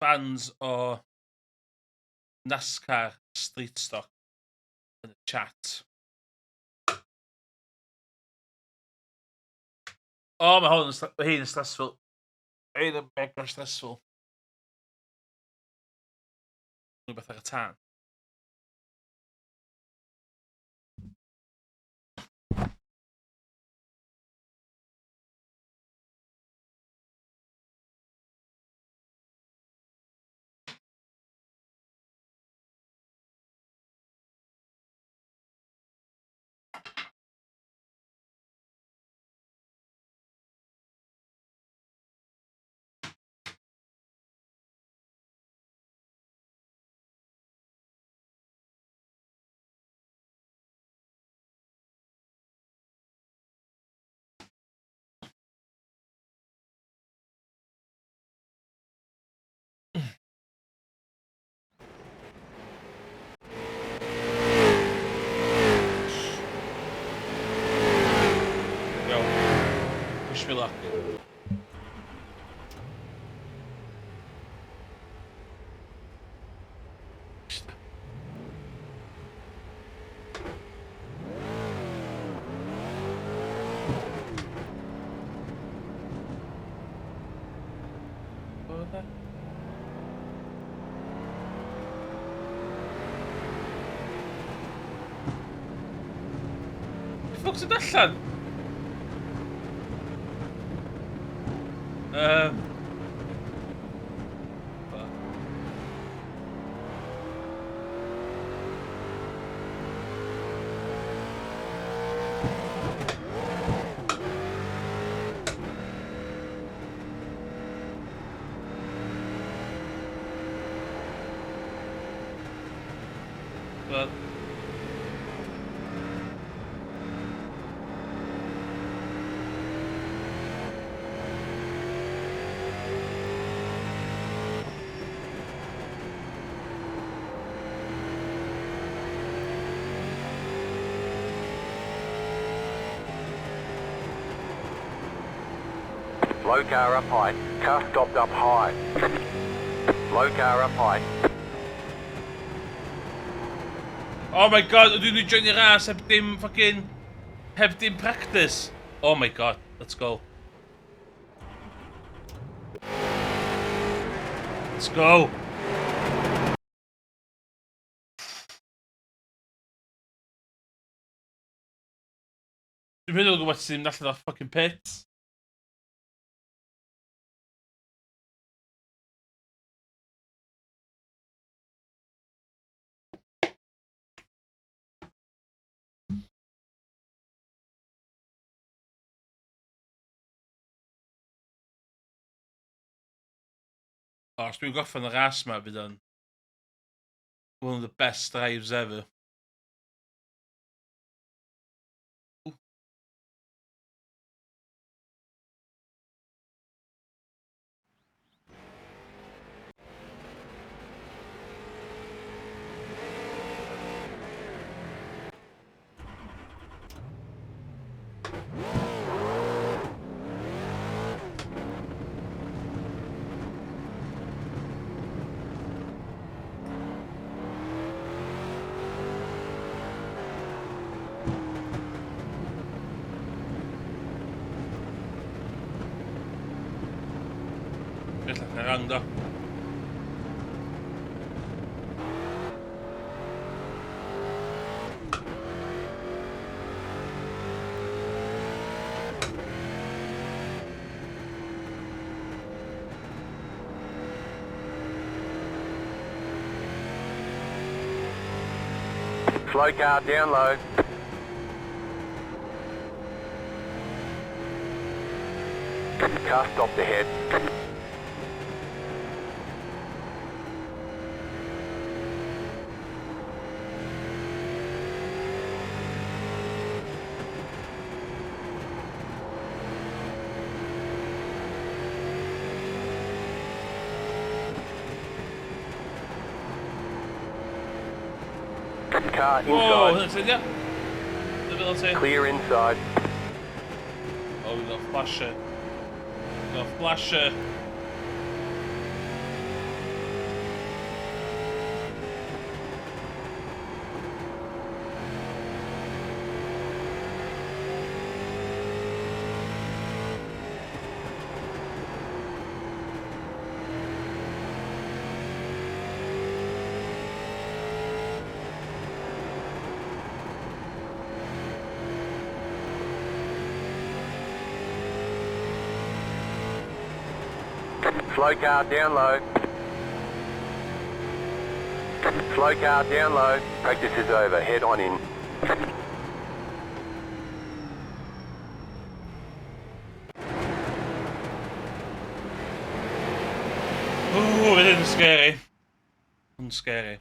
fans o NASCAR Street Stock yn y chat. O, oh, mae hwn yn, hyn yn stressful. Hyn yn mega stressful. Rhywbeth ar y tân. Iawn. Wish me luck. Oedd e? Ffwc sy'n allan? Fuck. But Low car up high. Car stopped up high. Low car up high. Oh my God, ydw i'n join i ras heb dim fucking... Heb dim practice. Oh my God, let's go. Let's go. Dwi'n meddwl gwybod sy'n mynd allan o'r fucking pit. Os dwi'n gorffen y ras ma, bydd o'n one of the best drives ever. Ooh. Bellach na rang do. Slow car down low. Car stopped ahead. Car Whoa, inside. that's it, yeah. Stability. Clear inside. Oh, we got a flasher. We got a flasher. Slow car down low. Slow car down low. Practice is over. Head on in. Ooh, it is scary. It's scary.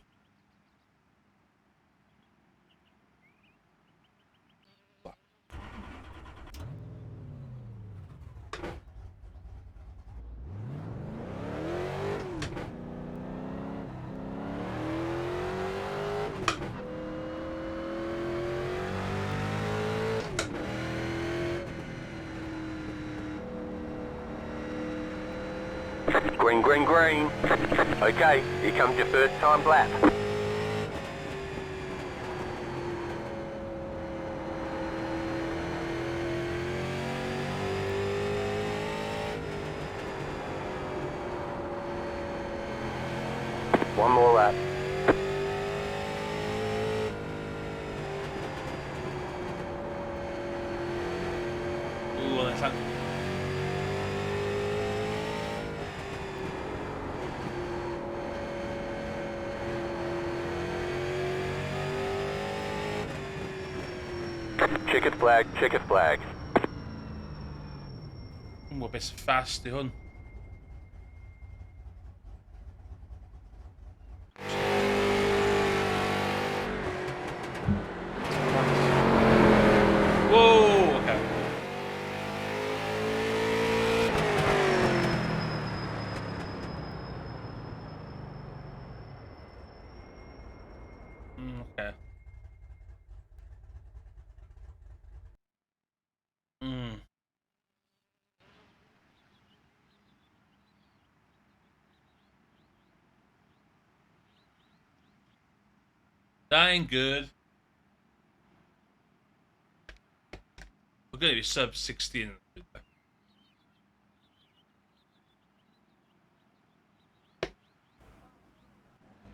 Green, green, green. Okay, here comes your first time lap. One more lap. Ooh, well, that's Checkered flag, checkered flag. Ooh, beth sy'n fast i hwn. Whoa, okay. Okay. That ain't good. We're going to be sub 16.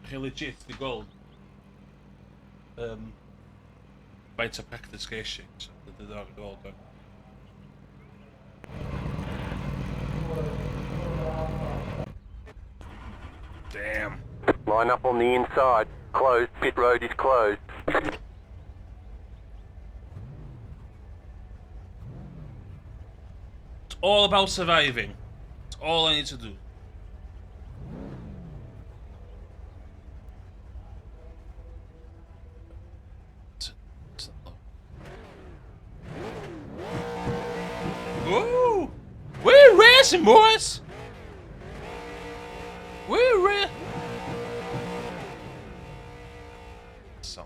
Chi legit di gweld faint o practice ges i, so diddorol i gweld o. Damn. Line up on the inside. Closed. Pit road is closed. It's all about surviving. It's all I need to do. racing, boys! We're racing! So.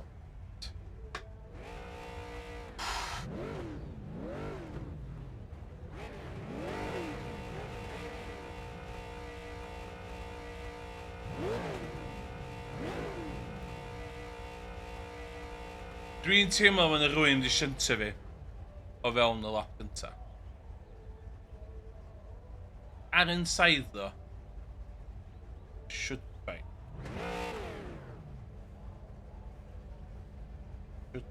Dwi'n teimlo mae yna rhywun wedi shuntio fi o fewn y lap gynta. Ar inside though, should be. Should.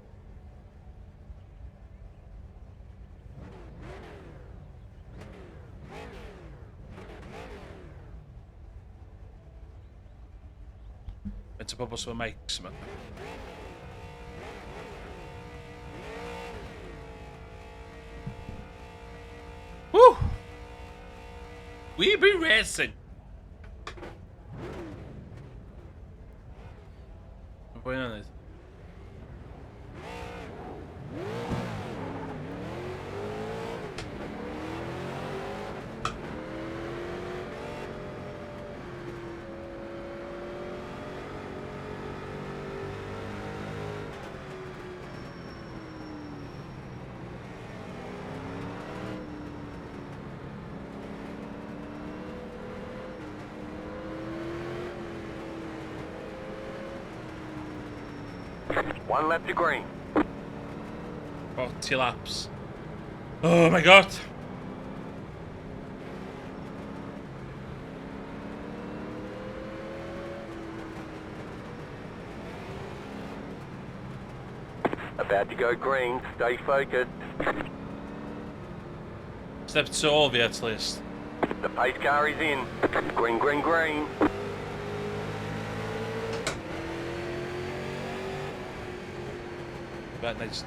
Faint o bobl sy'n mics yma? Woo! We be racing! Mae boi yna'n neud. One lap to green. 40 laps. Oh my god! About to go green. Stay focused. Step 2 o fi at least. The pace car is in. Green, green, green. But nice.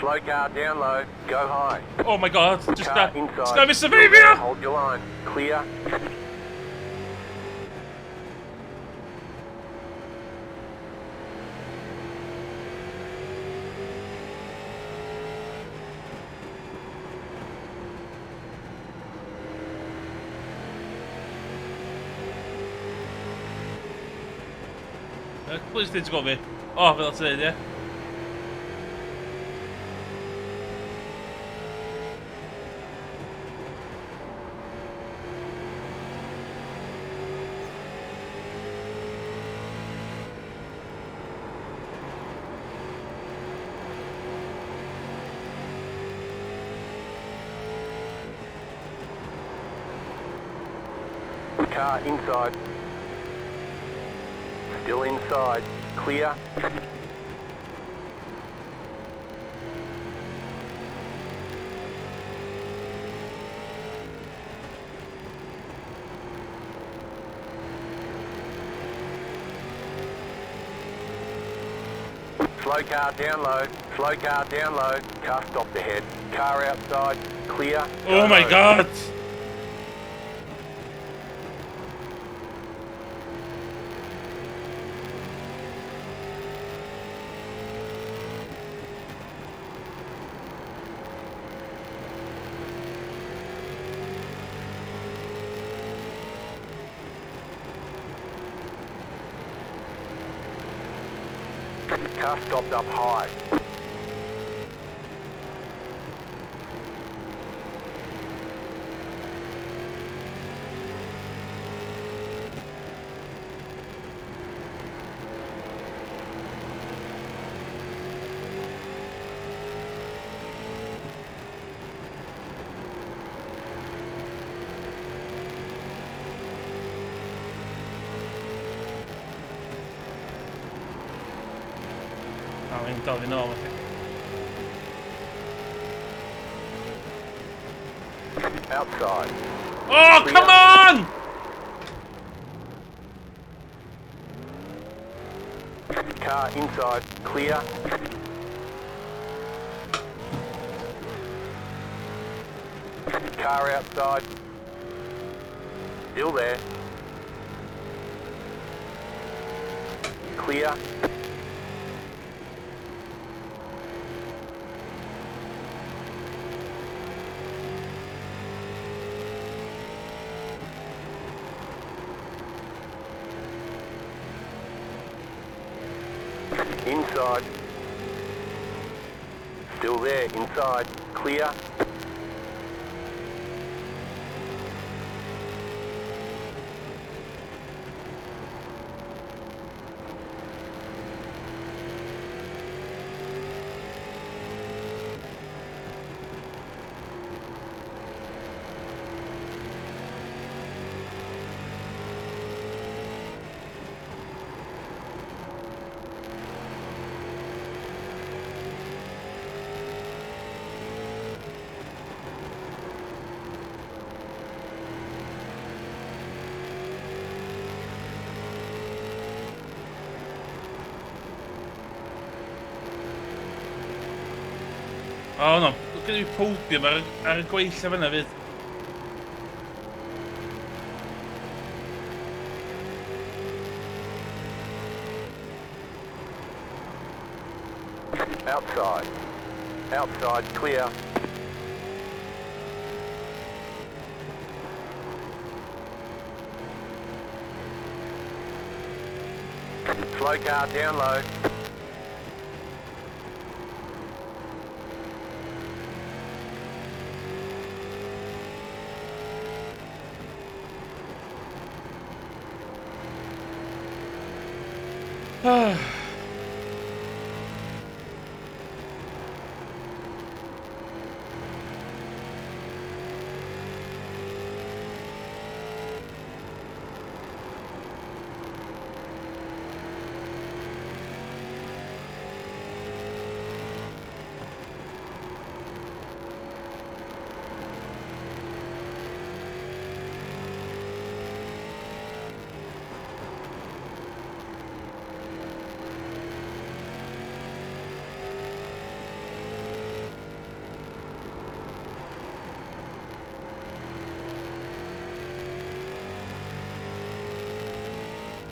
Slow car down low. Go high. Oh my god, just Car that. inside. Just that Mr. Vivia! Hold your line. Clear. Please did go me. Oh, fel ti'n dweud, ie? Car inside. Still inside. Clear. Slow car down low. Slow car down low. Car stopped ahead. Car outside. Clear. Oh my Go. god! Car stopped up high. Oh, mae'n dal fi nôl, I think. Outside. Oh, come on! Car inside. Clear. Car outside. Still there. Clear. Inside. Still there, inside. Clear. O no, gen i podium ar y gweill a fyna fyd. Outside. Outside, clear. Slow car down low.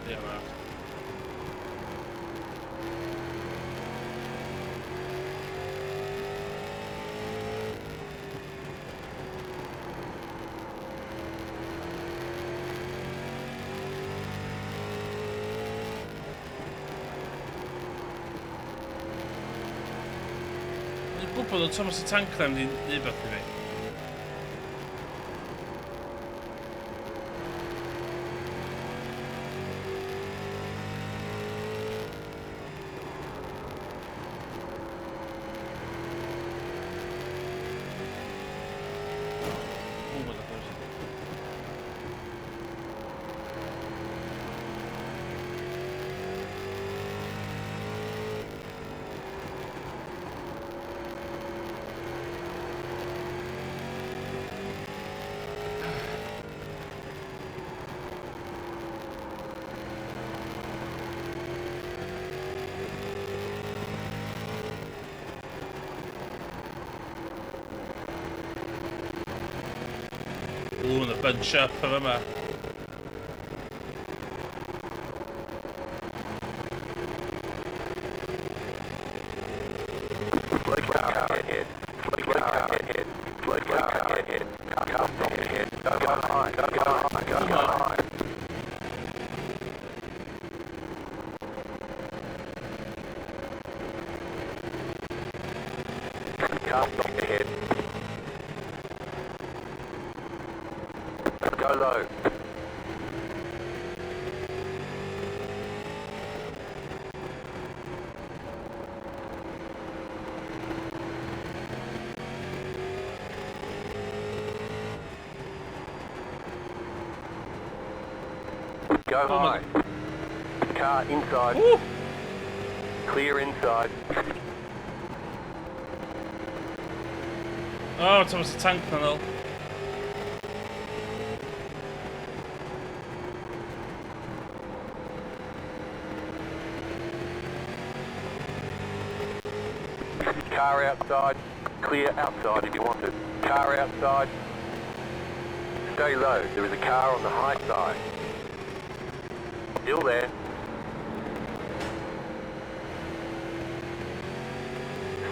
Yeah, man. Dwi'n gwybod o Thomas y Tank na mynd i neud beth i fi. Oh my God. Ooh, and a bunch up of yma. Slow car ahead. Slow car ahead. Slow car ahead. Car stop ahead. Go high. Go high. Go high. Car stop ahead. Go low. Go Oh my high. Car inside. Woo! Clear inside. Oh, Thomas the Tank panel. Car outside. Clear outside if you want it. Car outside. Stay low. There is a car on the high side. Still there.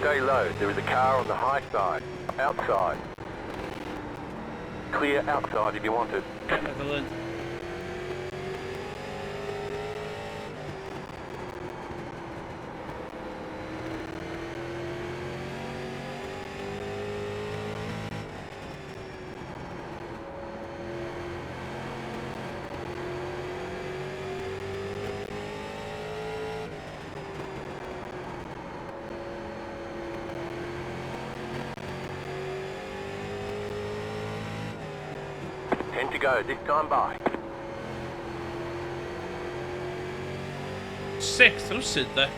Stay low. There is a car on the high side. Outside. Clear outside if you want it. Netherlands. 10 to go this time by. Sixth rwsyd, de.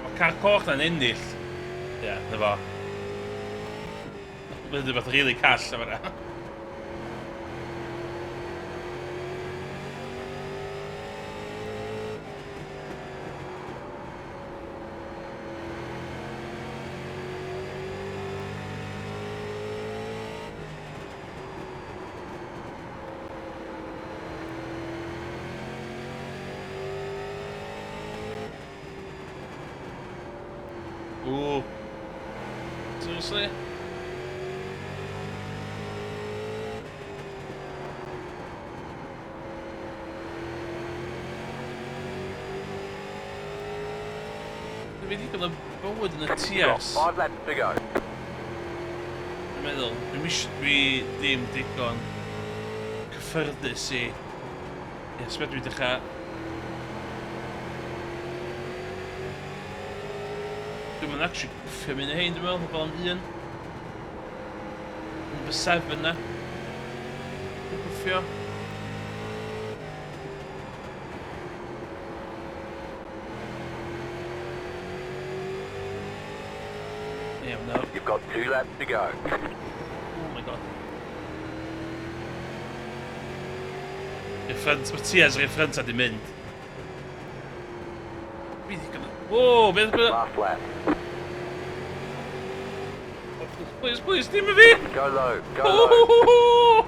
Mae car coch na'n ennill. Ie, yeah, na fo. Mae'n rhywbeth really call am yna. Ooh. Seriously? Dwi wedi cael y bywyd yn y You've got TS. 5 laps to go. Dwi'n meddwl, dwi ddim digon cyffyrddus i. Ie, sbeth dwi dechrau. Dwi'n mynd actually gwffio mynd i hein, dwi'n meddwl, fel am un. Number 7 na. Dwi'n gwffio. Ie, no. You've got 2 laps to go. Oh my god. I'r ffrynt, mae TS i'r ffrynt a di mynd. Fi di gynnu. O, beth yw'r... Last lap. Please, please, dim y fi! Go low, go low. Oh!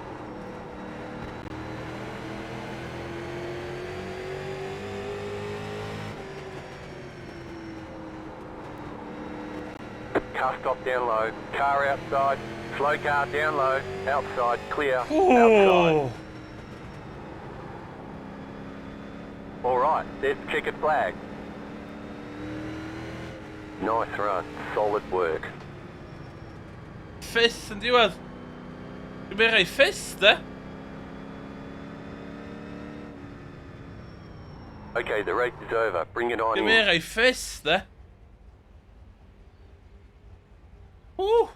Car stop down low. Car outside. Slow car down low. Outside. Clear. Outside. Oh! All right, there's the checkered flag. Nice run. Solid work. Fifth yn diwedd. Dwi'n mynd rhoi fifth, de? Okay, the race is over. Bring it on Dwi'n in. mynd rhoi fifth, de? Ww!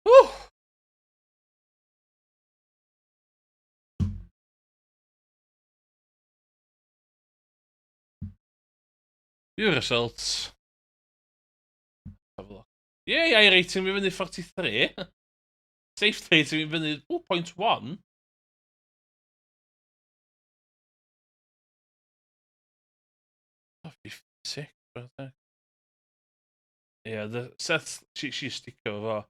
Ww! View results. Have a look. Yeah, AI rating fi fyny 43. Safety rating fi fyny 4.1. Oh, 56, right. Yeah, the Seth, she's sticio fo.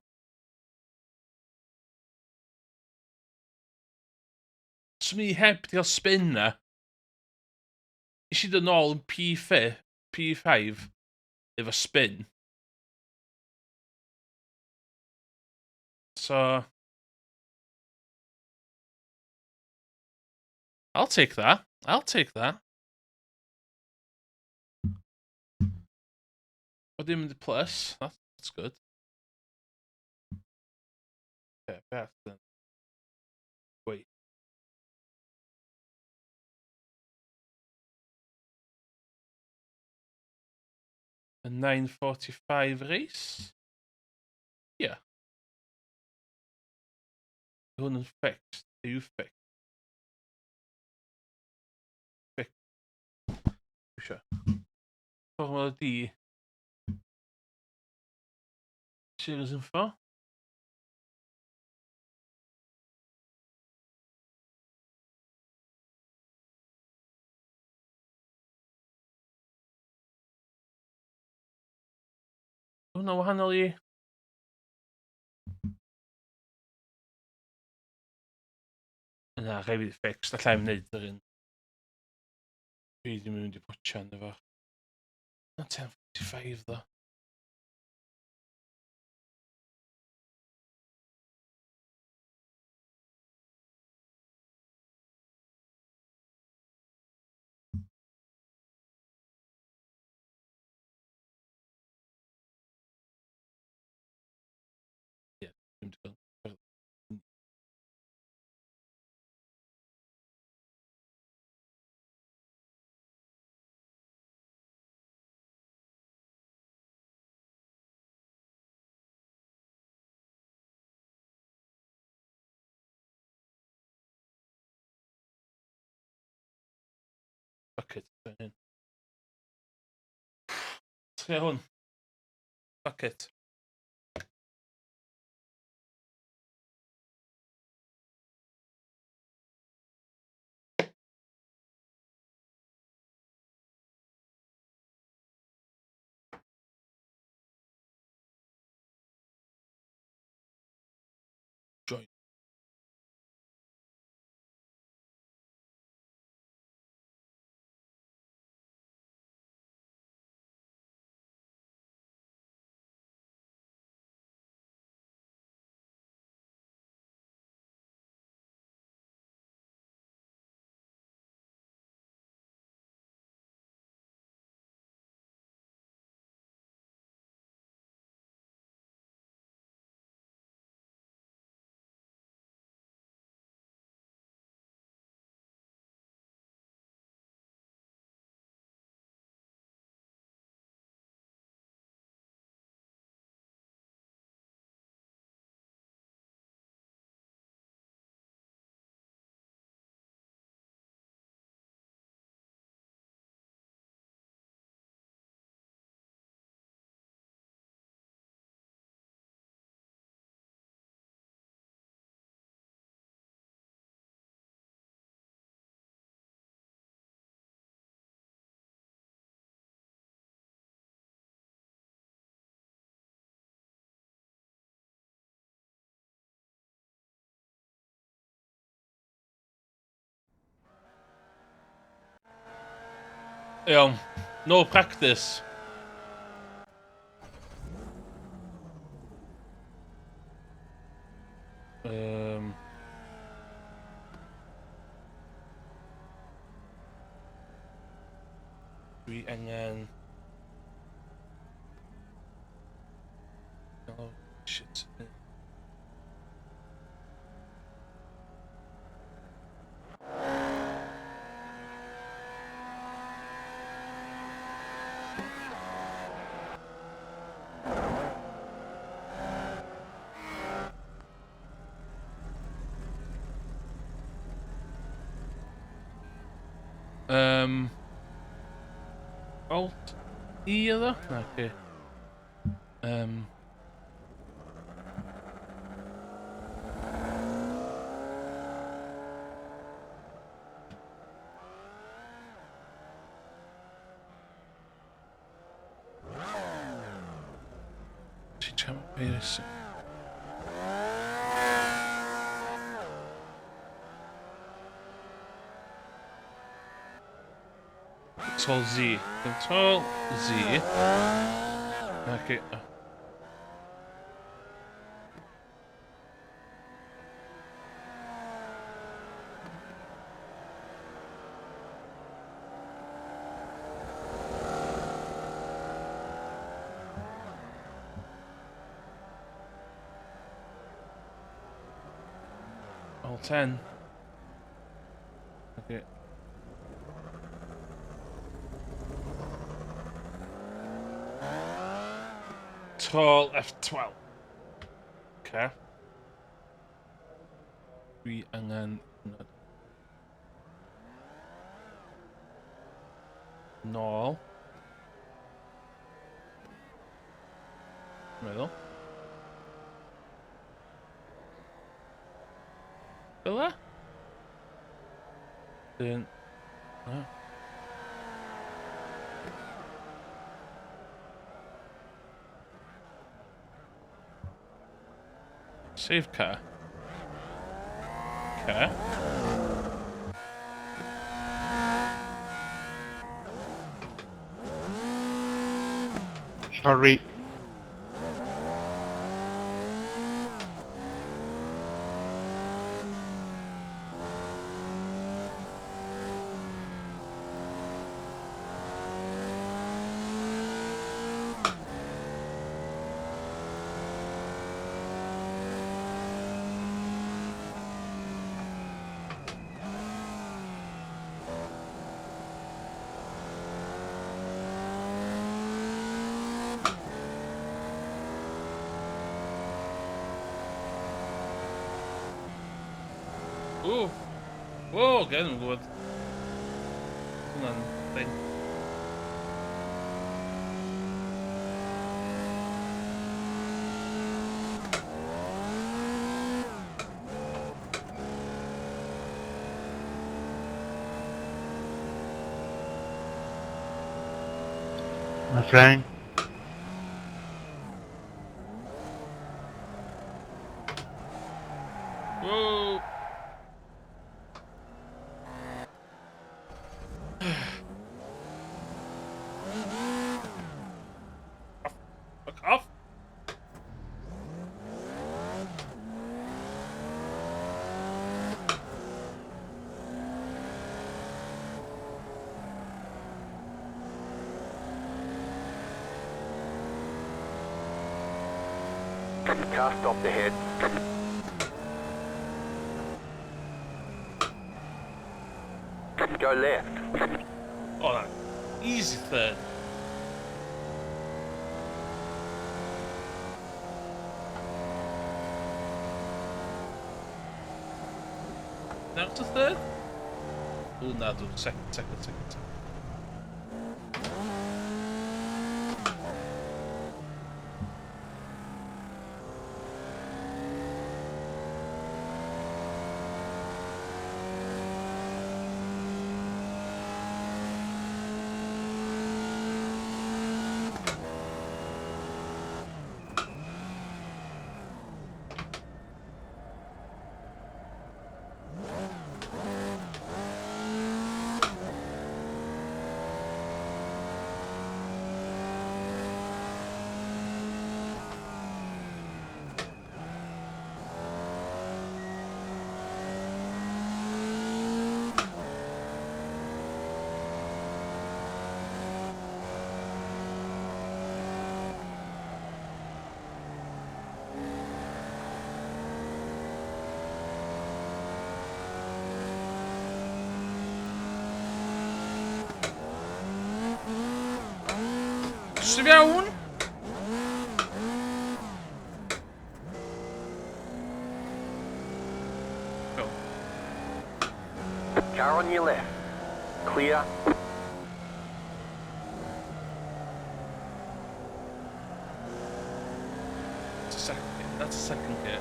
Swn i heb di cael spin na. Nes i dod nôl yn P5, P5 efo spin. So I'll take that. I'll take that. O dim mynd i plus. That's good. Okay, beth then. Wait. A 9:45 race? Yeah. Hwn yn fixed. Are you fixed? Fixed. Sure. Formula D. Series info. Hwna wahanol i... Na, rhaid fi fix, allai i'm wneud yr un. Dwi ddim yn mynd i potsian efo. Na 10.45 ddo. Ie, dwi'n mynd i gael. Fuck it. Hyn. Trio hwn. Fuck it. Join. Iawn. No practice. Dwi angen... Oh, shit. Alt E oedd o? Na, oce. Ti'n siarad beth? Control Z. Control Z. Okay. All 10. Okay. Control F12. Okay. Dwi angen... Nôl. Meddwl. Fel 'na? Dyn... Na. Save car. Okay. Sorry. Ooh. Whoa, okay, dwi'n gwybod. Hwnna'n thing. My friend. Whoa. Fuck off. Car stopped ahead. Go left. Oh, that easy third. Now to third? Oh, no, second, second, second. Sy'n iawn? Go. Car on your left. Clear. That's a second gear. That's a second gear.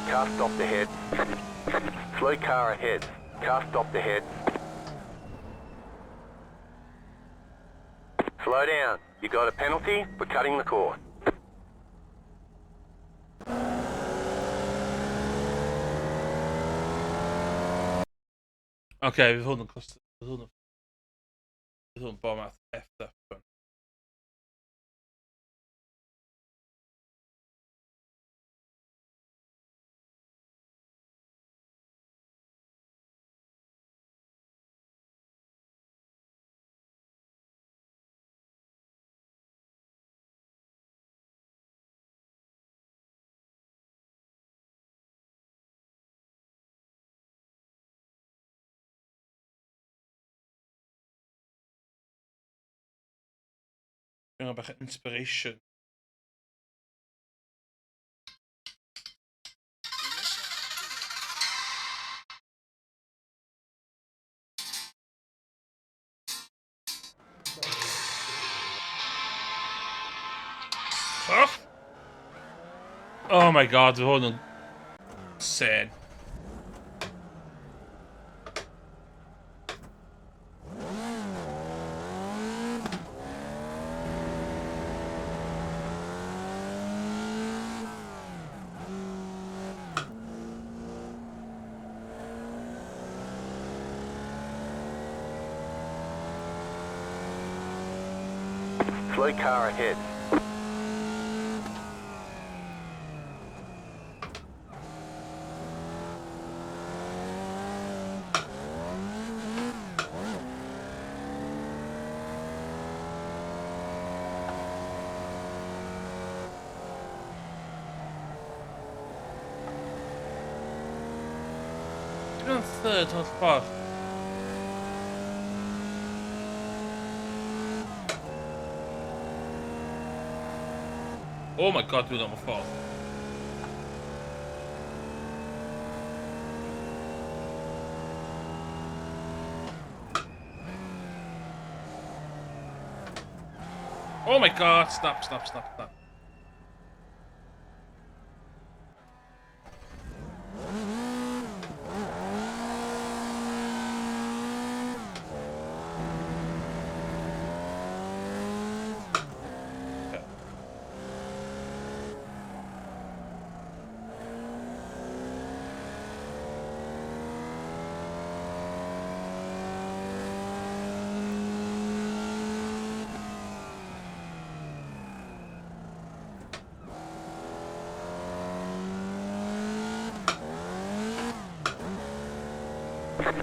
Car stopped ahead. Slow car ahead. Car stopped ahead. Slow down. You got a penalty for cutting the course. Okay, fydd hwn yn cost... Fydd hwn yn... Fydd hwn bom effed up. Dwi'n bach o inspiration. Off! Oh my god, hwn yn insane. Slow car ahead. Dwi'n third holl ffordd. Oh my God, dwi'n am y ffordd. Oh my God, snap, snap, snap, snap.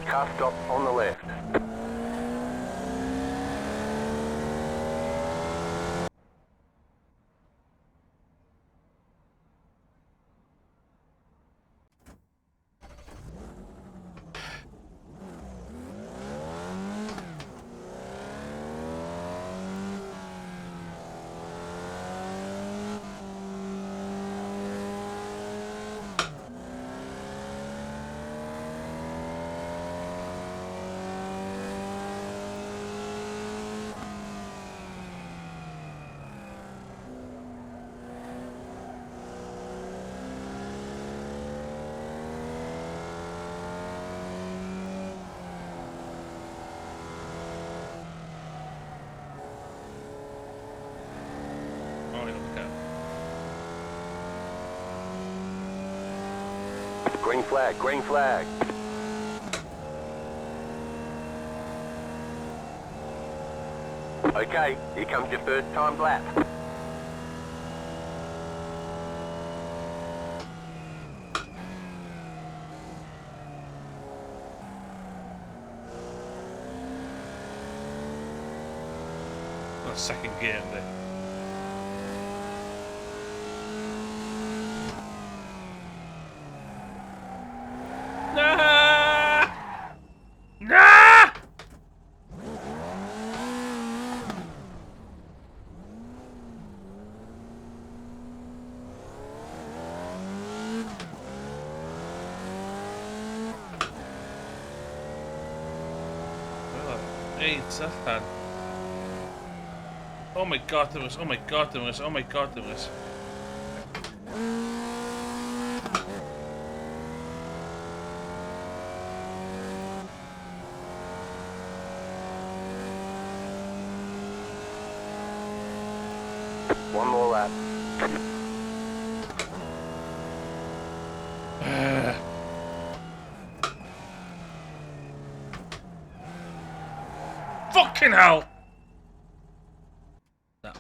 Car stop on the left. Oh, okay. Green flag, green flag. Okay, here comes your first timed lap. Well, second gear, yndi. Na! Na! Well, reit allan. Oh my God, there was, oh my God, there was, oh my God, there was. One more lap. Fucking hell! No.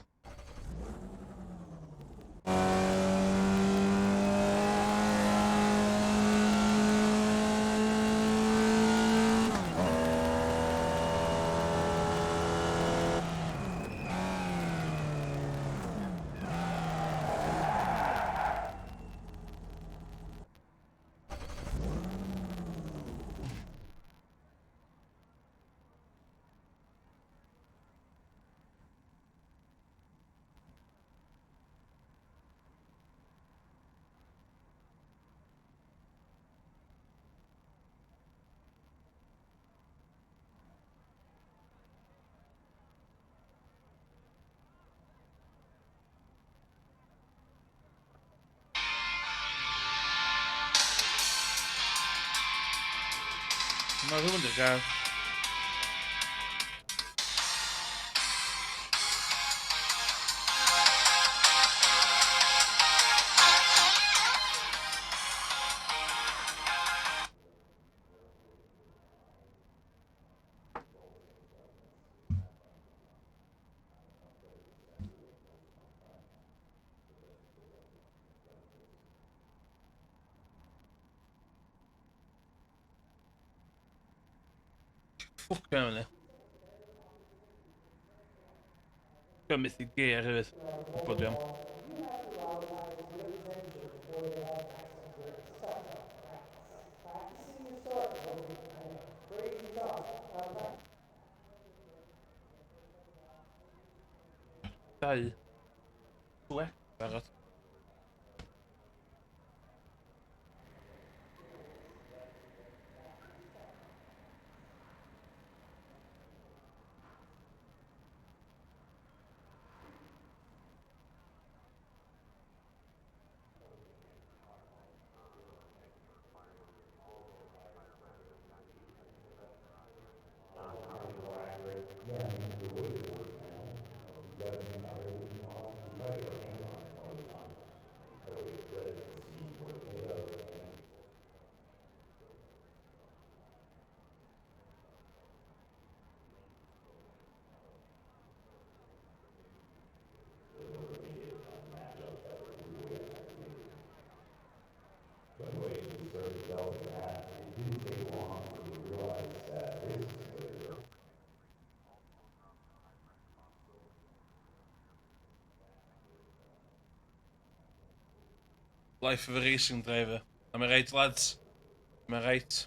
Mae rhywun dy gael. Ffwc am hynny. Dwi'n methu gear hefyd. Gwybod dwi am. Dau. Dwe. Barod. Life of a racing driver. Am I right, lads? Am I right?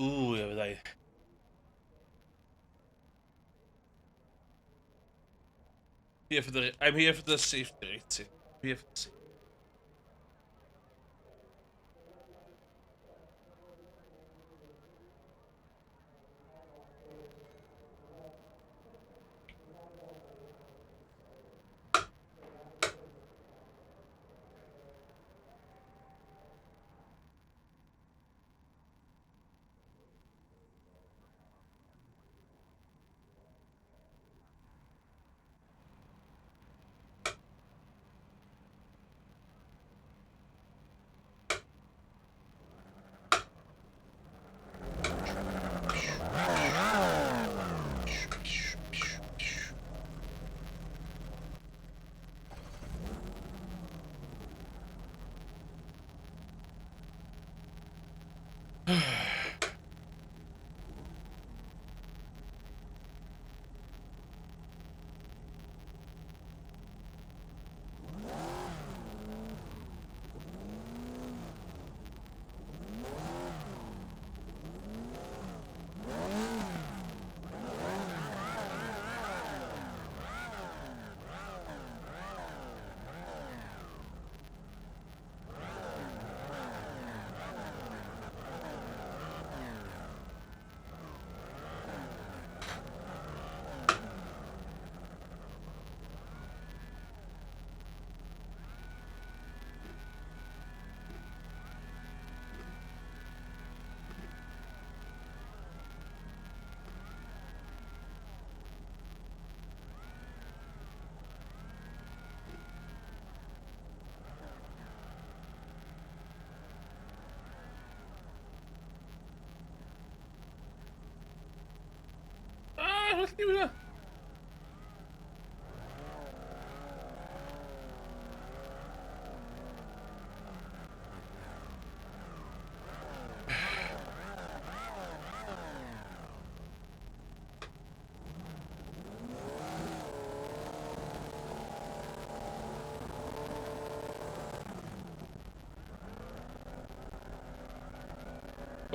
Ooh, yeah, fyddai. I'm here for the safety rating. I'm here for the safety. Ah, what do you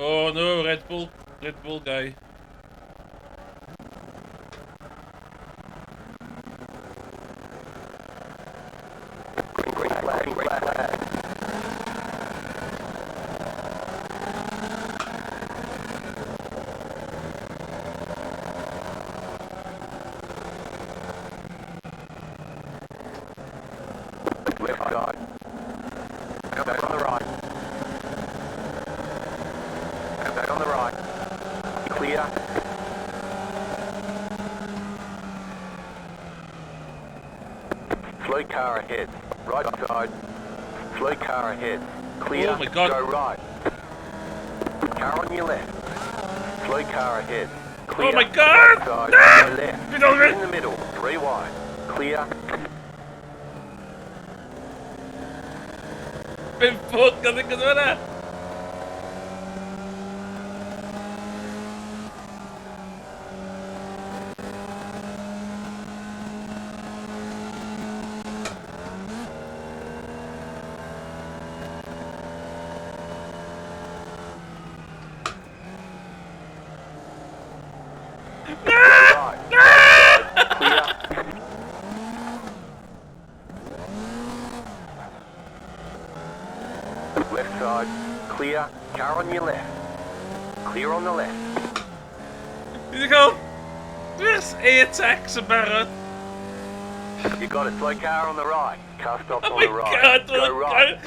Oh no, Red Bull guy. Green flag, green flag. Left side. Stay on the right. Stay on the right. Clear. Slow car ahead. Right side. Slow car ahead. Clear. Oh my God. Go right. Car on your left. Slow car ahead. Clear. Oh my God! Right side. Ah! Go left. Get over it. In the middle. Three wide. Clear. Be ffwc oedd yn gyda hwnna? Right. Clear. Left side. Clear. Car on your left. Clear on the left. Dwi wedi cael... Yes, ATX yn barod. You got a slow car on the right. Car stops Oh on my the right. God! Go right.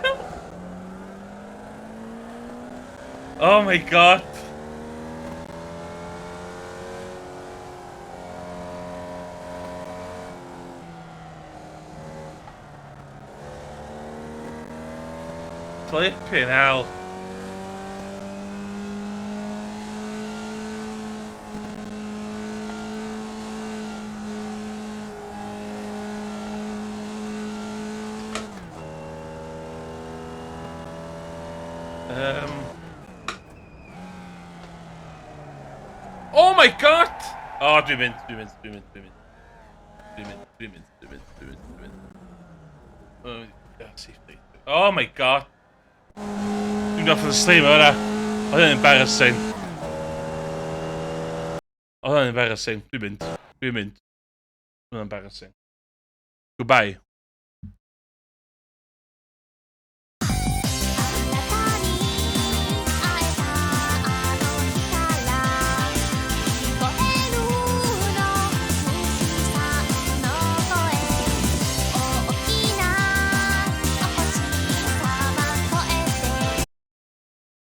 No! Oh my God! Flipping hell. Oh my God! Oh, dwi'n mynd, dwi'n mynd, dwi'n mynd, dwi'n mynd. Dwi'n mynd, dwi'n mynd, dwi'n mynd, dwi'n mynd, dwi'n mynd. Oh, yeah, safety. Oh my God. Dwi'n off the stream o'na. Oedd hynny'n embarrassing. Oedd hynny'n embarrassing. Dwi'n mynd. Dwi'n mynd. Oedd hynny'n embarrassing. Goodbye.